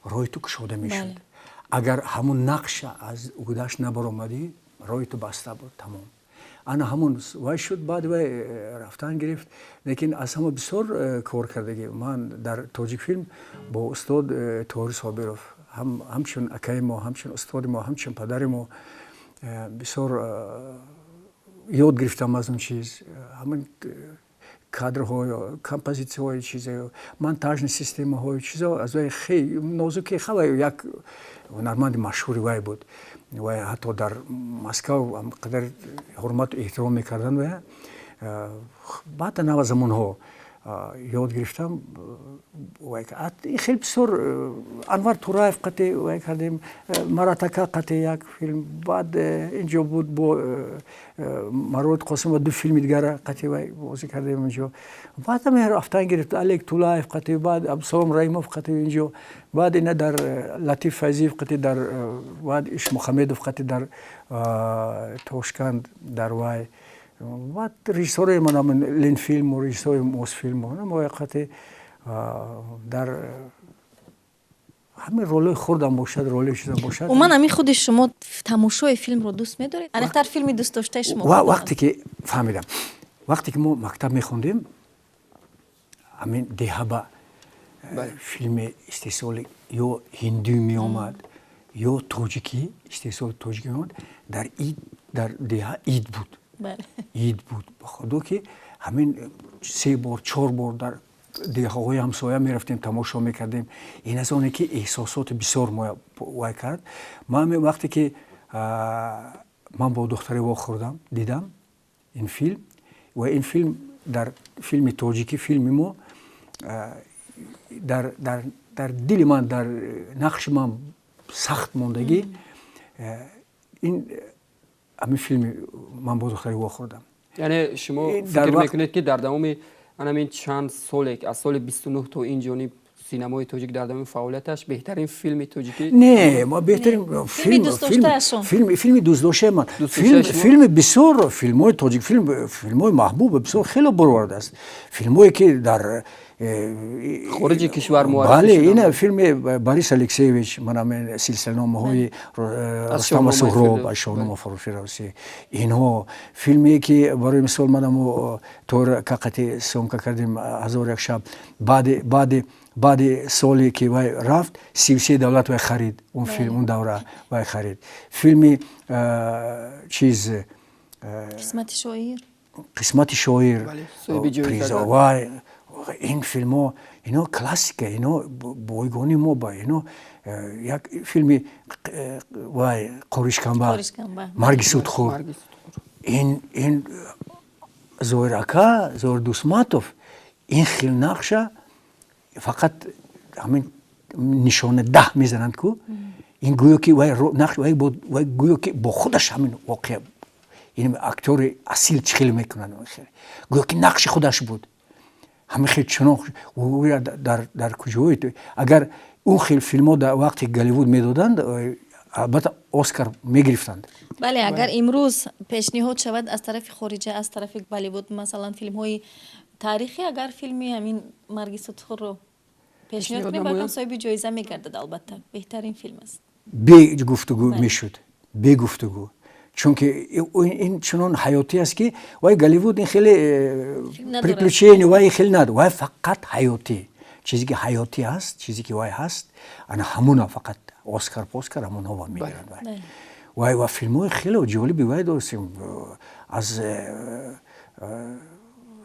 роҳи ту кушода мешуд. Агар ҳамун нақша аз уҳдаш набаромадӣ, роҳи ту баста буд, тамом. Ана ҳамун вай шуд, баъд вай рафтан гирифт. Лекин аз ҳама бисёр кор кардагӣ ман дар Тоҷикфилм бо устод Тоҳир Собиров, ҳамчун акаи мо, ҳамчун устоди мо, ҳамчун падари мо, бисёр ёд гирифтам аз он чиз. Ҳамин кадрҳо, композитсияҳои чизе, монтажный системаҳои чизо аз вай хеле нозуки хеле як ҳунарманди машҳури вай буд. Вай ҳатто дар Москав қадар ҳурмату эҳтиром мекарданд. Вай баъда нава замонҳо ёд гирифтам. Хеле бисёр Анвар Тураев қати вай кардем, Маратака қати як филм, баъд инҷо буд бо Марвод Қосимова ду филми дигара қати вай бозӣ кардем инҷо. Баъд ҳам рафтан гирифт, Олег Тулаев қати, баъд Абдусалом Раимов қати инҷо, баъд ина дар Латиф Файзиев қати дар, баъд Ишмухамедов қати дар Тошканд дар вай, баъд режиссёрои ман Ленфилму режиссёри Мосфилму қати дар ҳамин ролҳои хурдам бошад, роли чизам бошад. Умуман, ҳамин худи шумо тамошои филмро дӯст медоред? Аниқтар, филми дӯстдоштаи шумо? Вақте ки фаҳмидам, вақте ки мо мактаб мехондем, ҳамин деҳаба филми истеҳсоли ё ҳиндӣ меомад, ё тоҷикӣ, истеҳсоли тоҷикӣ меомад, дар ид дар деҳа ид буд, ид буд. Ба худо ки ҳамин се бор, чор бор дар деҳаҳои ҳамсоя мерафтем, тамошо мекардем. Ин аз оне ки эҳсосоти бисёр вай кард. Ман вақте ки ман бо духтаре вохӯрдам, дидам ин филм, ва ин филм дар филми тоҷикӣ, филми мо дар дили ман, дар нақши ман сахт мондагӣ, ин ҳамин филми «Ман бо духтаре вохӯрдам». Яъне шумо фикр мекунед, ки дар давоми Ҳамин чанд соле, аз соли 29 то ин ҷониб синамои тоҷик дар давоми фаъолияташ беҳтарин филми тоҷикӣ? Не, ма беҳтарин филм, филми дӯстдоштаи ман, филми бисёр филмҳои тоҷик, филмҳои маҳбуб бисёр хеле баровардааст, филмҳое ки дар хориҷи кишвар. Бале, ина филми Борис Алексеевич, манам силсиланомаҳои Рустама Суҳроб, Шоҳнома Фирдавсӣ, инҳо филме ки барои мисол манамо тор кақати съёмка кардем, «Ҳазор як шаб», баъди соле ки вай рафт, 33 давлат вай харид он филм, он давра вай харид филми чиз. «Қисмати шоир». «Қисмати шоир», вай ин филмҳо, ино классика, ино бойгони мо ба ино як филми вай «Қоришкамбар», «Марги судхӯр», ин Зоир ака, Зоир Дусматов, ин хел нақша фақат ҳамин нишона даҳ мезананд ку, ин гӯё ки вай нақш, вай гӯё ки бо худаш ҳамин воқеа, ин актёри асил чӣ хел мекунанд, гӯё ки нақши худаш буд, ҳамин хел чунон дар куҷои. Агар он хел филмҳо дар вақти Голливуд медоданд, албатта Оскар мегирифтанд. Бале, агар имрӯз пешниҳод шавад аз тарафи хориҷа, аз тарафи Болливуд, масалан, филмҳои таърихӣ, агар филми ҳамин «Марги судхӯрро» пешниҳод кунем, баъдам соҳиби ҷоиза мегардад, албатта беҳтарин филм аст. Бе гуфтугӯ мешуд, бе гуфтугӯ, чунки ин чунон ҳаётӣ аст ки вай Голливуд ин хеле приключение вай хеле надор, вай фақат ҳаётӣ, чизе ки ҳаётӣ аст, чизе ки вай ҳаст, ана ҳамуна фақат Оскар поскар ҳамонҳо мегиранд. Вай ва филмҳои хеле ҷолиби вай дорем, аз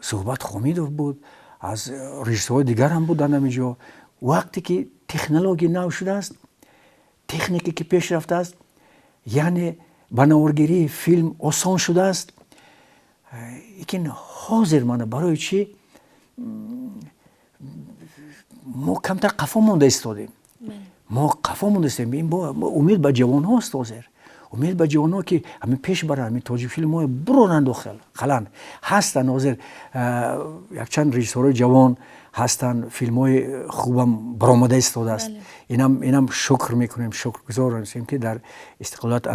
Суҳбат Хомидов буд, аз режиссерҳои дигар ҳам буданд ҳаминҷо. Вақте ки технология нав шудааст, техника ки пеш рафтааст, яъне ба наворгирии филм осон шудааст, лекин ҳозир мана барои чӣ мо камтар қафо монда истодем? Мо қафо монда истодем. Ин умед ба ҷавонҳост ҳозир, умед ба ҷавонҳо ки ҳамин пеш баранд, ҳамин тоҷикфилмҳои буроранд дохил қалан ҳастанд. Ҳозир якчанд режиссёрҳои ҷавон ҳастанд, филмҳои хубам баромада истодааст. Инам шукр мекунем, шукргузор ҳастем, ки дар истиқлолият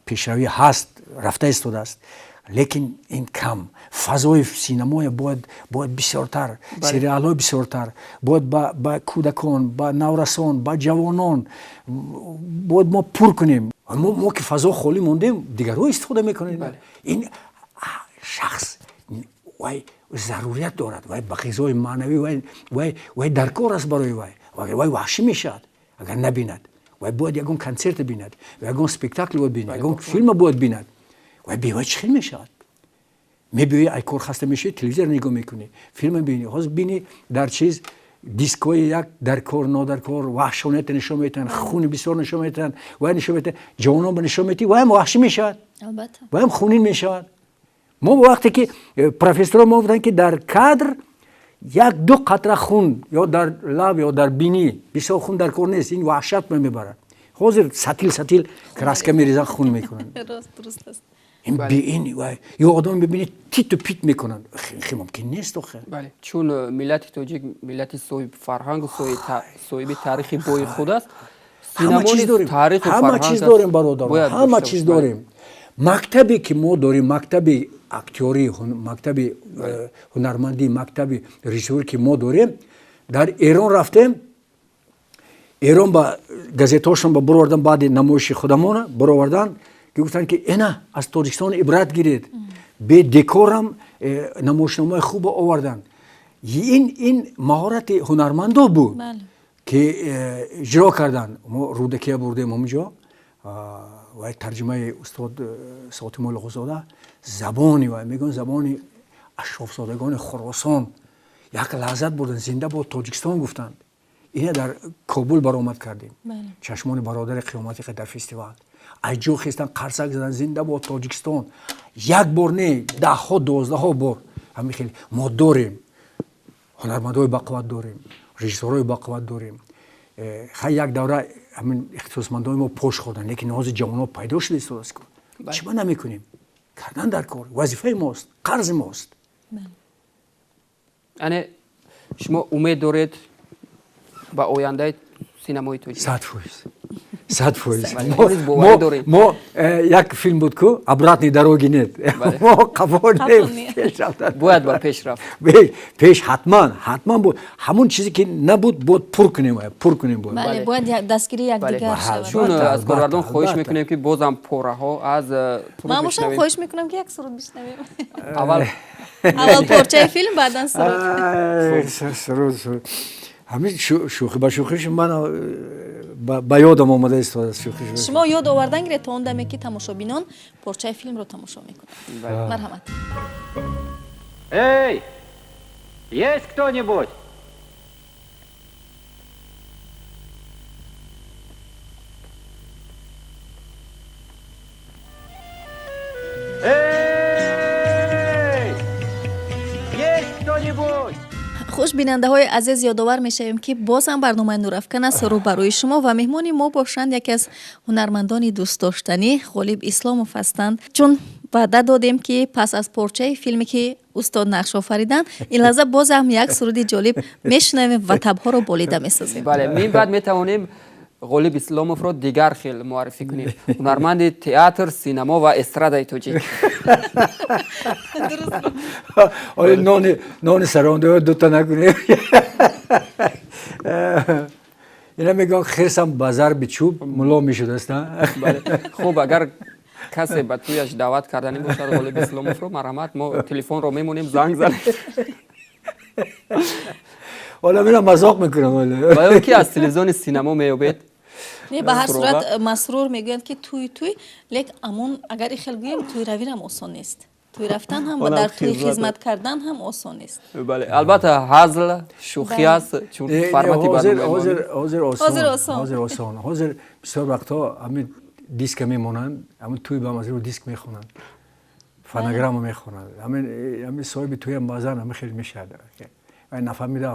пешравӣ ҳаст, рафта истодааст, лекин ин кам. Фазои синамоя бояд бисёртар, сериалҳои бисёртар бояд ба кӯдакон, ба наврасон, ба ҷавонон бояд мо пур кунем. Мо ки фазо холӣ мондем, дигарҳо истифода мекунем. Ин шахс вай зарурият дорад, вай ба ғизои маънавӣ вай дар кор аст барои вай, вай ваҳшӣ мешавад агар набинад. Вай бояд ягон консерт бинад, ягон спектакл бояд бинад, ягон филма бояд бинад. Вай бевай чӣ хел мешавад? Мебиёи, ай кор хаста мешавӣ, телевизор нигоҳ мекунӣ, филма бинӣ. Ҳозир бинӣ, дар чиз дискҳои як дар кор, нодаркор, ваҳшоната нишон метиҳанд, хуни бисёр нишон метиҳанд, вай нишон метиҳанд, ҷавонон ба нишон метиҳӣ, вайам ваҳшӣ мешавад, вайам хунин мешавад. Мо вақте ки профессорро мо гуфтанд, ки дар кадр як ду қатра хун ё дар лаб, ё дар бинӣ, бисёр хун дар кор нест, ин ваҳшат мебарад. Ҳозир сатил сатил краска мерезанд, хун мекунанд. Ин ё одам мебинӣ, титу пит мекунанд, хе мумкин нест охе. Бале, чун миллати тоҷик миллати соҳиби фарҳангу соҳиби таърихи бои худ аст. Ҳама чиз дорем, бародар, ҳама чиз дорем. Мактабе ки мо дорем, мактаби актёрӣ, мактаби ҳунармандӣ, мактаби режиссёрӣ ки мо дорем, дар Эрон рафтем, Эрон ба газетҳошон ба буровардан, баъди намоиши худамона буровардан, ки гуфтанд, ки эна аз Тоҷикистон ибрат гиред, бе декорам намоишномаи хуба оварданд. Ин маҳорати ҳунармандо буд, ки иҷро карданд. Мо Рӯдакия бурдем ҳаминҷо, вай тарҷумаи устод Сотимуллоғузода, забони вай мегӯянд, забони ашрофзодагони Хуросон, як лаззат бурданд, «Зинда бод Тоҷикистон» гуфтанд. Ина дар Кобул баромад кардем, «Чашмони бародари қиёмати», дар фестивал аз ҷо хестан, қарсак задан, «Зинда бод Тоҷикистон». Як бор не, даҳҳо, 12ҳо бор. Ҳамин хел мо дорем, ҳунармандҳои бақувват дорем, режиссёрҳои бақувват дорем. Хай, як давра ҳамин ихтисосмандои мо пош хӯрданд, лекин ҳозир ҷавонҳо пайдо шуда истодааст ку, чӣ ба намекунем? Кардан дар кор вазифаи мост, қарзи мост. Яъне шумо умед доред ба ояндаи синамои тоҷик? 100%, 100%. Боварӣ дорем. Мо як филм буд ку, «Обратной дороги нет». Мо қафо не, пеш рафтан. Бояд ба пеш рафт. Пеш ҳатман, ҳатман буд. Ҳамон чизе ки набуд, бояд пур кунем, пур кунем бояд. Бале, бояд дастгирии якдигар шавад. Чун аз коргардон хоҳиш мекунем, ки бозам пораҳо аз Ман бошам, хоҳиш мекунам, ки як суруд бишнавем. Аввал Аввал порчаи филм, баъдан суруд. Суруд, суруд. Ҳамин шӯхӣ ба шӯхиш ман ба ёдам омада истодааст шӯхиш. Шумо ёд овардан гиред то он даме, ки тамошобинон порчаи филмро тамошо мекунанд. Марҳамат. Эй, есть кто-нибудь? Эй, есть кто-нибудь? Хуш, бинандаҳои азиз, ёдовар мешавем, ки боз ҳам барномаи Нурафкан аст рӯбарӯи шумо ва меҳмони мо бошанд яке аз ҳунармандони дӯстдоштанӣ Ғолиб Исломов ҳастанд. Чун ваъда додем, ки пас аз порчаи филме, ки устод нақш офариданд, ин лаҳза боз ҳам як суруди ҷолиб мешунавем ва табҳоро болида месозем. Бале, мин баъд метавонем Ғолиб Исломовро дигар хел муаррифӣ кунем: ҳунарманди театр, синамо ва эстрадаи тоҷик. Оли нони сарондаё дута накунем. Ина мегӯям, хирсам ба зарби чӯб мулло мешудаст. Хуб, агар касе ба тӯяш даъват карданӣ бошад Ғолиб Исломовро, марҳамат, мо телефонро мемонем, занг занед. Ҳола мера мазоқ мекунам. Ва ё ки аз телевизиони синамо меёбед. Не, ба ҳар сурат, Масрур, мегӯянд, ки тӯй тӯй, лек амон агар ихел гӯем, тӯйравирам осон нест, тӯй рафтан ҳам ва дар тӯй хизмат кардан ҳам осон нест. Бале, албатта, ҳазл, шӯхӣ аст, чун формати ҳозир осон, ҳозир осон. Ҳозир бисёр вақтҳо ҳамин диска мемонанд, ҳамин тӯй ба мазру диск мехонанд, фонограмма мехонанд. Ҳамин соҳиби тӯям баъзан ҳамин хел мешавад, нафаҳмида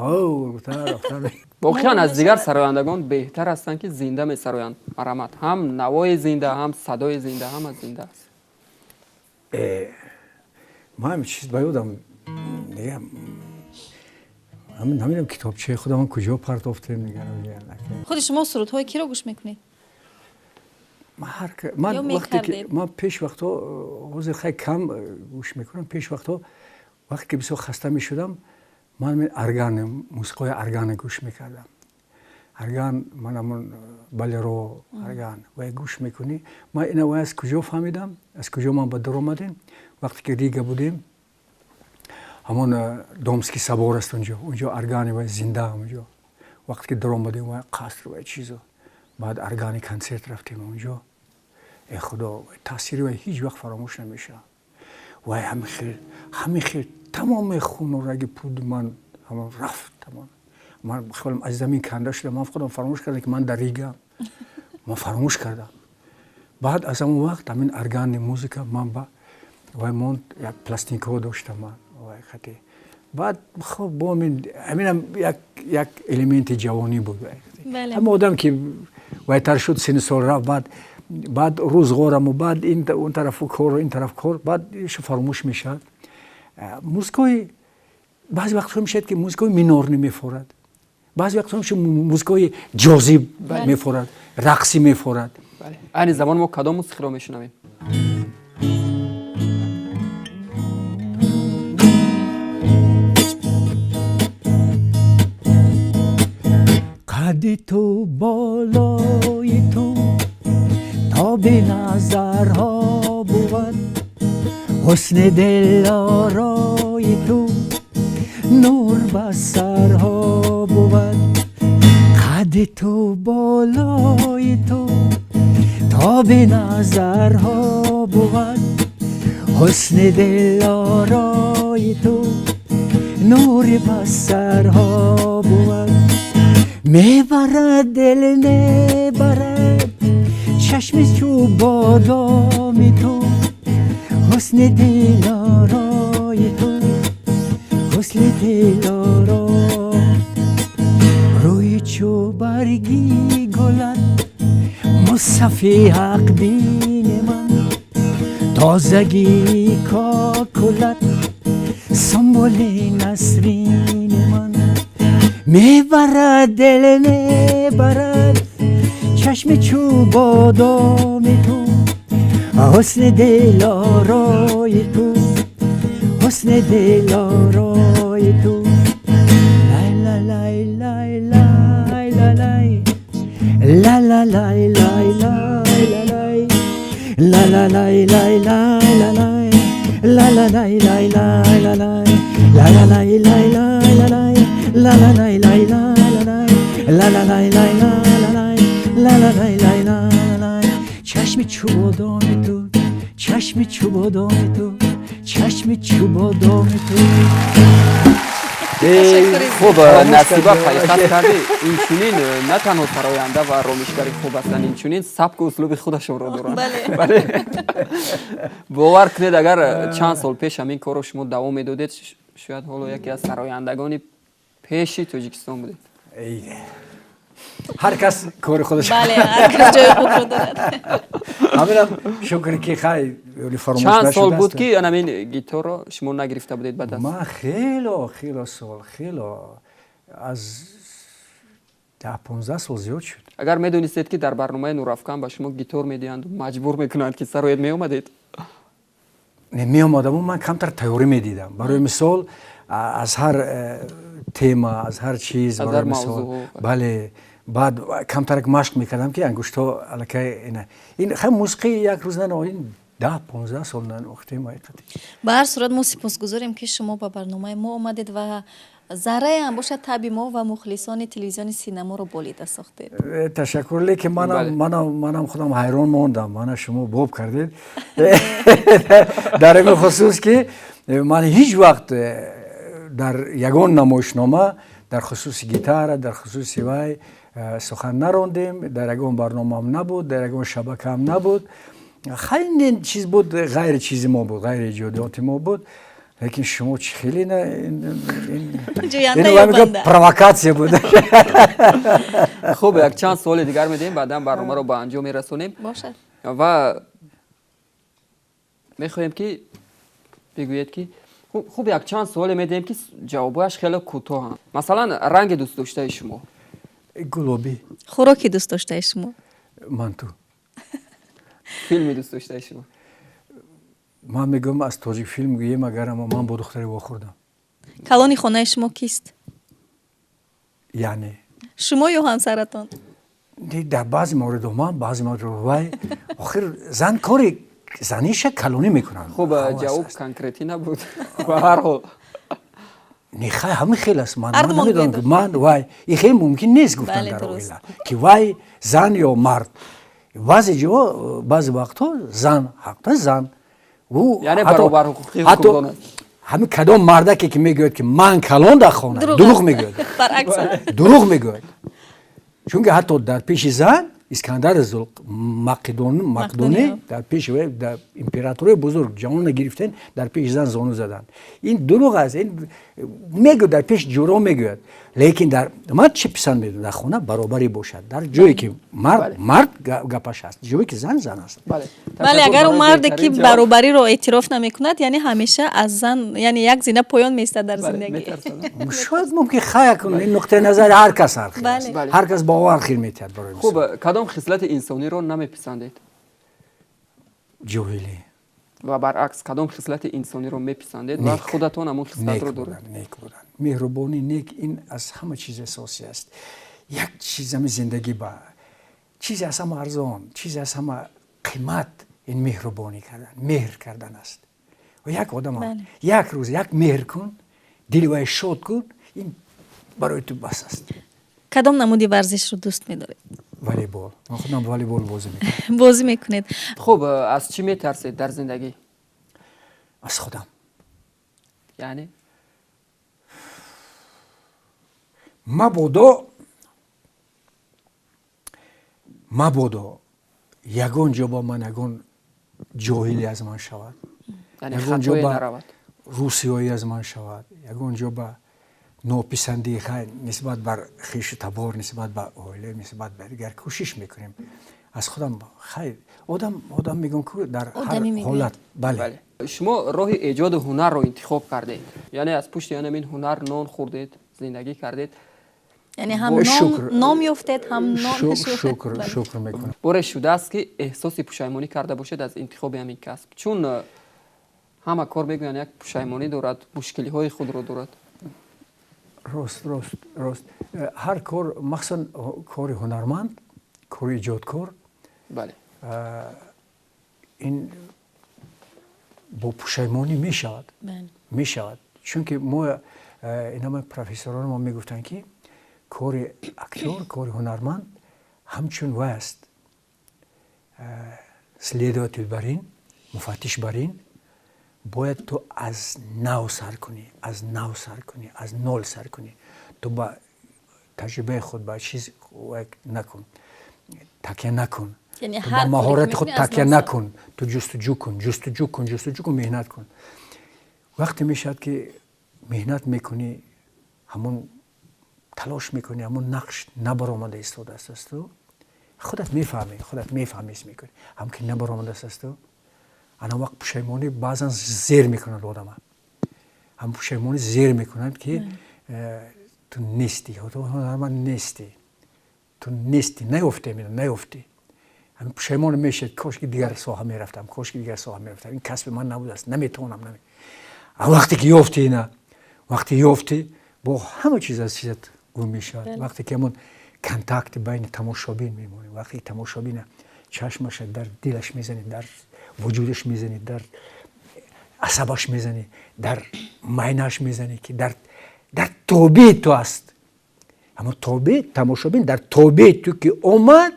рафта. Воқеан, аз дигар сарояндагон беҳтар ҳастанд, ки зинда месароянд. Марҳамат, ҳам навои зинда, ҳам садои зинда, ҳама зинда аст. Ман чиз ба ёдам намедонам, китобчаи худам куҷо партофтем. Худи шумо сурудҳои киро гӯш мекунед? Ман вақте ки ман пеш вақтҳо, ҳозир хай кам гӯш мекунам, пеш вақтҳо, вақте ки бисёр хаста мешудам, ман орган, мусиқои органа гӯш мекардам. Орган, ман ҳамон болеро, орган вай гӯш мекунӣ. Ман ина вай аз куҷо фаҳмидам, аз куҷо ман ба дар омадем? Вақте ки Рига будем, ҳамон Домский собор аст, унҷо органи вай зинда. Унҷо вақте ки даромадем, вай қаср, вай чизо, баъд органи консерт рафтем унҷо. Э худо, таъсири вай ҳеҷ вақт фаромӯш намешавад. Вай ҳамин хел тамоми хуну раги пуди ман ҳамон рафт, тамом. Ман хелам аз замин канда шудам. Ман худам фаромӯш кардам, ки ман дар Ригаам, ман фаромӯш кардам. Баъд аз ҳамон вақт ҳамин органи музыка ман ба вай монд. Як пластинкаҳо доштам ман вай хати. Баъд хоб, бо ҳаминам як элементи ҷавонӣ буд. Ҳама одам ки вайтар шуд, синну сол рафт, баъд рӯзғораму баъд он тарафу кору ин тараф кор, баъд шу фаромӯш мешавад. Музикаҳои баъзе вақтҳо мешавад, ки музикаҳои минорӣ мефорад, баъзе вақтҳо мешавад, музикаҳои ҷозиб мефорад, рақсӣ мефорад. Айни замон мо кадом мусиқиро мешунавем? Қадди ту, болои ту тоби назарҳо бувад, ҳусни дилорои ту нур ба сарҳо бувад. Қадди ту, болои ту тоби назарҳо бувад, ҳусни дилорои ту нури ба сарҳо бувад. Мебарад дил, мебарад чашми чӯ бодоми ту, ҳусни дилорои ту, ҳусни дилоро. Рӯи чӯ барги гулат, мусафи ҳақбини ман, тозагии кокулат. Сунбули Насрини ман мебарад, дил мебарад, чашми чу бодоми ту, ҳусни дилорои ту, ҳусни дилорои ту. Лай лай лай лай лай лай лай ла ла лай лай лай лай ла ла лай лай лай лай ла ла лай лай лай лай ла ла лай лай лай лай ла ла лай лай лай лай ла ла лай лай лай ла ла лай лай лай лай. Чашми чу бодоми ту, чашми чу бодоми ту, чашми чу бодоми ту. Хуб, Насиба, ҳақиқат кардӣ, инчунин на танҳо сароянда ва ромишгари хуб ҳастанд, инчунин сабку услуби худашонро доранд. Бале, бовар кунед, агар чанд сол пеш ҳамин корро шумо давом медодед, шояд ҳоло яке аз сарояндагони пеши Тоҷикистон будед. Ҳар кас кори худаш. Бале, ҳар кас ҷои худро дорад. Ҳаминам шукр, ки хай фаромӯш. Чанд сол буд, ки анамин гиторро шумо нагирифта будед ба даст? Ман хело хело сол, хело, аз 10-15 сол зиёд шуд. Агар медонистед, ки дар барномаи Нурафкан ба шумо гитор медиҳанду маҷбур мекунанд, ки сароед, меомадед? Не, меомадаму ман камтар тайёрӣ медидам, барои мисол, аз ҳар тема, аз ҳар чиз, барои мисол, бале, баъд камтарак машқ мекардам, ки ангуштҳо аллакай ин хай мусиқӣ як рӯз нано, ин 10-15 сол нанохтем ҳақиқати. Ба ҳар сурат, мо сипосгузорем, ки шумо ба барномаи мо омадед ва зарраеам бошад таби мо ва мухлисони телевизиони синаморо болида сохтед. Ташаккур, лекин манам худам ҳайрон мондам, мана шумо боб кардед дар ин хусус, ки ман ҳеҷ вақт дар ягон намоишнома дар хусуси гитара, дар хусуси вай сухан нарондем, дар ягон барномаам набуд, дар ягон шабакаам набуд. Хеле чиз буд, ғайри чизи мо буд, ғайри эҷодиёти мо буд, лекин шумо чӣ хеле провокатсия буд. Хуб, як чанд суоли дигар медиҳем, баъдан барномаро ба анҷом мерасонем. Бошад. Ва мехоҳем, ки бигӯед, ки хуб, як чанд суоле медиҳем, ки ҷавобҳояш хеле кӯтоҳанд. Масалан, ранги дӯстдоштаи шумо? Гулобӣ. Хӯроки дӯстдоштаи шумо? Манту. Филми дӯстдоштаи шумо? Ман мегӯям, аз тоҷик филм гӯем агар, ман бо духтаре вохӯрдам. Калони хонаи шумо кист? Яъне? Шумо ё ҳамсаратон? Дар баъзе мавридҳо ман, баъзе мавридҳо вай. Охир зан кори заниша калонӣ мекунанд. Хуб, ҷавоб конкретӣ набуд, ба ҳар ҳол. Не, хай, ҳамин хел аст. Ман намедонам, ки ман вай, ин хел мумкин нест гуфтан дар оила, ки вай зан ё мард. Баъзе ҷо, баъзе вақтҳо зан ҳақта зан. Яъне баробарҳуқуқӣ ҳукм. Ҳамин кадом мардаке, ки мегӯяд, ки ман калон дар хона, дурӯғ мегӯяд, дурӯғ мегӯяд, чунки ҳатто дар пеши зан Искандар Мақдонӣ, дар пеши дар императорои бузург ҷавонро гирифтен, дар пеши зан зону заданд. Ин дурӯғ аст. Ин мегӯяд, дар пеши ҷуро мегӯяд, лекин дар ман чӣ писанд медонам, дар хона баробарӣ бошад, дар ҷое ки мард мард гапаш аст, ҷое ки зан зан аст. Бале, агар он марде, ки баробариро эътироф намекунад, яъне ҳамеша аз зан, яъне як зина поён меистад дар зиндагӣ. Шояд мумкин, хай, кун ин нуқтаи назари ҳар кас ҳар хел аст, ҳар кас бовар хел метиҳад барои. Хуб, кадом хислати инсониро намеписандед? Ҷоҳилӣ. Ва баръакс, кадом хислати инсониро меписандед ва худатон ҳамон хислатро доред? Нек будан, меҳрубонӣ, нек, ин аз ҳама чиз асосӣ аст. Як чиз ами зиндагӣ ба чизе аз ҳама арзон, чизе аз ҳама қимат, ин меҳрубонӣ кардан, меҳр кардан аст. Ва як одам як рӯз як меҳр кун, дили вай шод кун, ин барои ту бас аст. Кадом намуди варзишро дӯст медоред? Волейбол. Ман худам волейбол бозӣ мекунам. Бозӣ мекунед. Хуб, аз чӣ метарсед дар зиндагӣ? Аз худам. Яъне? Мабодо ягон ҷо ба ман ягон ҷоҳиле аз ман шавад, ягон ҷо ба русиёӣ аз ман шавад, ягон ҷо ба нописандии хай нисбат бар хешу табор, нисбат ба оила, нисбат ба дигар. Кӯшиш мекунем. Аз худам хайр, одам мегӯям ки дар ҳар ҳолат. Бале, шумо роҳи эҷоди ҳунарро интихоб кардед, яъне аз пушти ҳамин ҳунар нон хӯрдед, зиндагӣ кардед. Яъне ҳам ном ёфтед, ҳам нон. Шукр, шукр мекунам. Боре шудааст, ки эҳсоси пушаймонӣ карда бошед аз интихоби ҳамин касб? Чун ҳама кор, мегӯянд, як пушаймонӣ дорад, мушкилиҳои худро дорад. Рост, рост, рост. Ҳар кор, махсусан кори ҳунарманд, кори эҷодкор, ин бо пушаймонӣ мешавад, мешавад. Чунки мо инама профессорони мо мегуфтанд, ки кори актёр, кори ҳунарманд ҳамчун вай аст, следователь барин, муфаттиш барин, бояд ту аз нав сар кунӣ, аз нав сар кунӣ, аз нол сар кунӣ. Ту ба таҷрибаи худ, ба чиз накун, такя накун, ба маҳорати худ такя накун. Ту ҷустуҷӯ кун, ҷустуҷӯ кун, ҷустуҷӯ кун, меҳнат кун. Вақте мешавад, ки меҳнат мекунӣ, ҳамон талош мекунӣ, ҳамон нақш набаромада истодааст аз ту, худат мефаҳмӣ, худат мефаҳмӣ, ҳис мекунӣ ҳам, ки набаромадааст аз ту. Ана вақт пушаймонӣ баъзан зер мекунад одама, ҳам пушаймонӣ зер мекунад, ки ту нестӣ, ту ҳунарманд нестӣ, ту нестӣ, наёфтӣ, наёфтӣ. Ҳамин пушаймон мешавед: кошки дигар соҳа мерафтам, кошки дигар соҳа мерафтам, ин касби ман набудааст, наметавонам. Вақте ки ёфтӣ, ина вақте ёфтӣ, бо ҳама чиз аз чизат гум мешавад. Вақте ки ҳамон контакти байни тамошобин мемонӣ, вақте ки тамошобина чашмаша дар дилаш мезанӣ, дар вуҷудаш мезанӣ, дар асабаш мезанӣ, дар майнааш мезанӣ, ки дар тобеи ту аст, ҳамон тобеи тамошобин дар тобеи ту ки омад,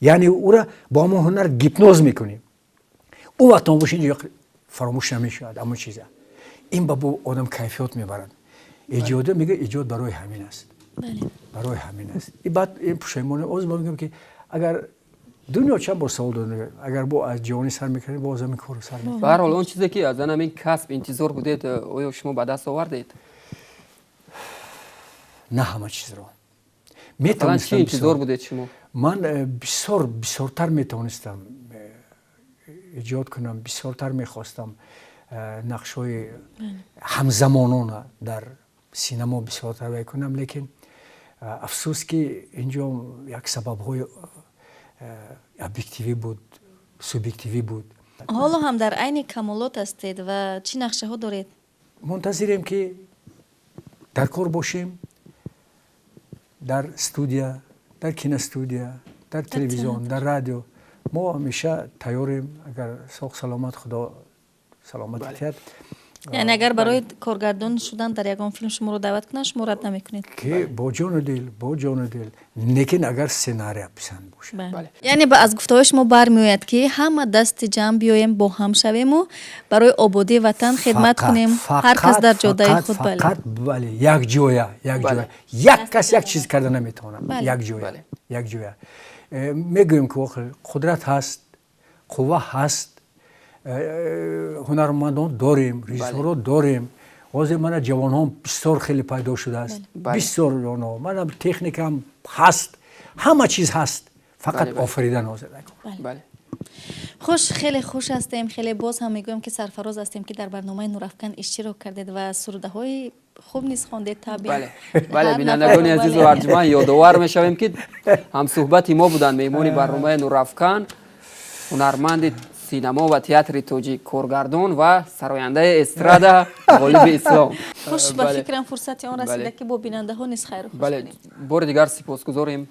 яъне ӯра бо ҳамон ҳунар гипноз мекунӣ. Ӯ вақт тамошобин фаромӯш намешавад ҳамон чиза. Ин ба бо одам кайфиёт мебарад. Эҷода мега, эҷод барои ҳамин аст, барои ҳамин аст. Баъд ин пушаймони оз ма мегӯям, ки агар дунё чанд бор савол дод, агар бо аз ҷавонӣ сар мекардем, боз ҳамин корро сар мекардем. Ба ҳар ҳол, он чизе ки аз ҳамин касб интизор будед, оё шумо ба даст овардед? На ҳама чизро. Масалан, чӣ интизор будед шумо? Ман бисёр, бисёртар метавонистам эҷод кунам, бисёртар мехостам нақшҳои ҳамзамонона дар синамо бисёртар вай кунам, лекин афсӯс, ки инҷо як сабабҳои объективӣ буд, субъективӣ буд. Ҳоло ҳам дар айни камолот ҳастед ва чӣ нақшаҳо доред? Мунтазирем, ки дар кор бошем, дар студия, дар киностудия, дар телевизион, дар радио. Мо ҳамеша тайёрем, агар соғ саломат, Худо саломат диҳад. Яъне агар барои коргардон шудан дар ягон филм шуморо даъват кунанд, шумо рад намекунед? Ки бо ҷону дил, бо ҷону дил, лекин агар сценария писанд бошад. Яъне аз гуфтаҳои шумо бармеояд, ки ҳама дасти ҷамъ биёем, бо ҳам шавему барои ободии ватан хидмат кунем, ҳар кас дар ҷодаи худ. Фақат, бале, якҷоя, якҷоя. Як кас як чиз карда наметавонад. Якҷоя, якҷоя. Мегӯем, ки қудрат ҳаст, қувва ҳаст, ҳунармандон дорем, режиссёрро дорем. Ҳозир мана ҷавонҳо бисёр хеле пайдо шудааст, бисёр онҳо. Мана техникаам ҳаст, ҳама чиз ҳаст, фақат офаридан ҳозир. Хуш, хеле хуш ҳастем, хеле боз ҳам мегӯям, ки сарфароз ҳастем, ки дар барномаи Нурафкан иштирок кардед ва сурудаҳои хуб низ хондед. Табиан. Бале, бинандагони азизу арҷманд, ёдовар мешавем, ки ҳамсӯҳбати мо буданд меҳмони барномаи Нурафкан, ҳунарманди синамо ва театри тоҷик, коргардон ва сарояндаи эстрада Ғолиби Ислом. Хуш, ба фикрам, фурсати он расида, ки бо бинандаҳо низ хайру хуш. Бале, бори дигар сипосгузорем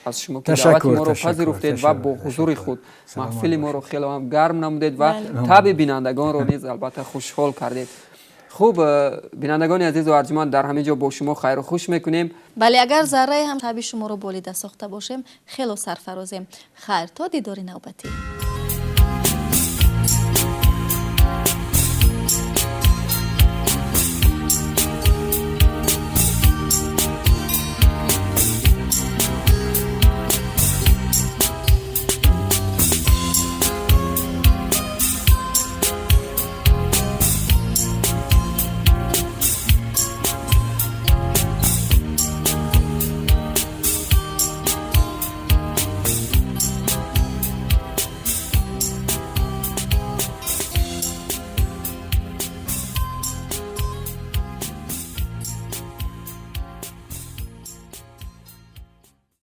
аз шумо, ки даъвати моро пазируфтед ва бо ҳузури худ маҳфили моро хеле ҳам гарм намудед ва табъи бинандагонро низ албатта хушҳол кардед. Хуб, бинандагони азизу арҷманд, дар ҳамин ҷо бо шумо хайру хуш мекунем. Бале, агар заррае ҳам табъи шуморо болида сохта бошем, хело сарфарозем. Хайр, то дидори навбатӣ.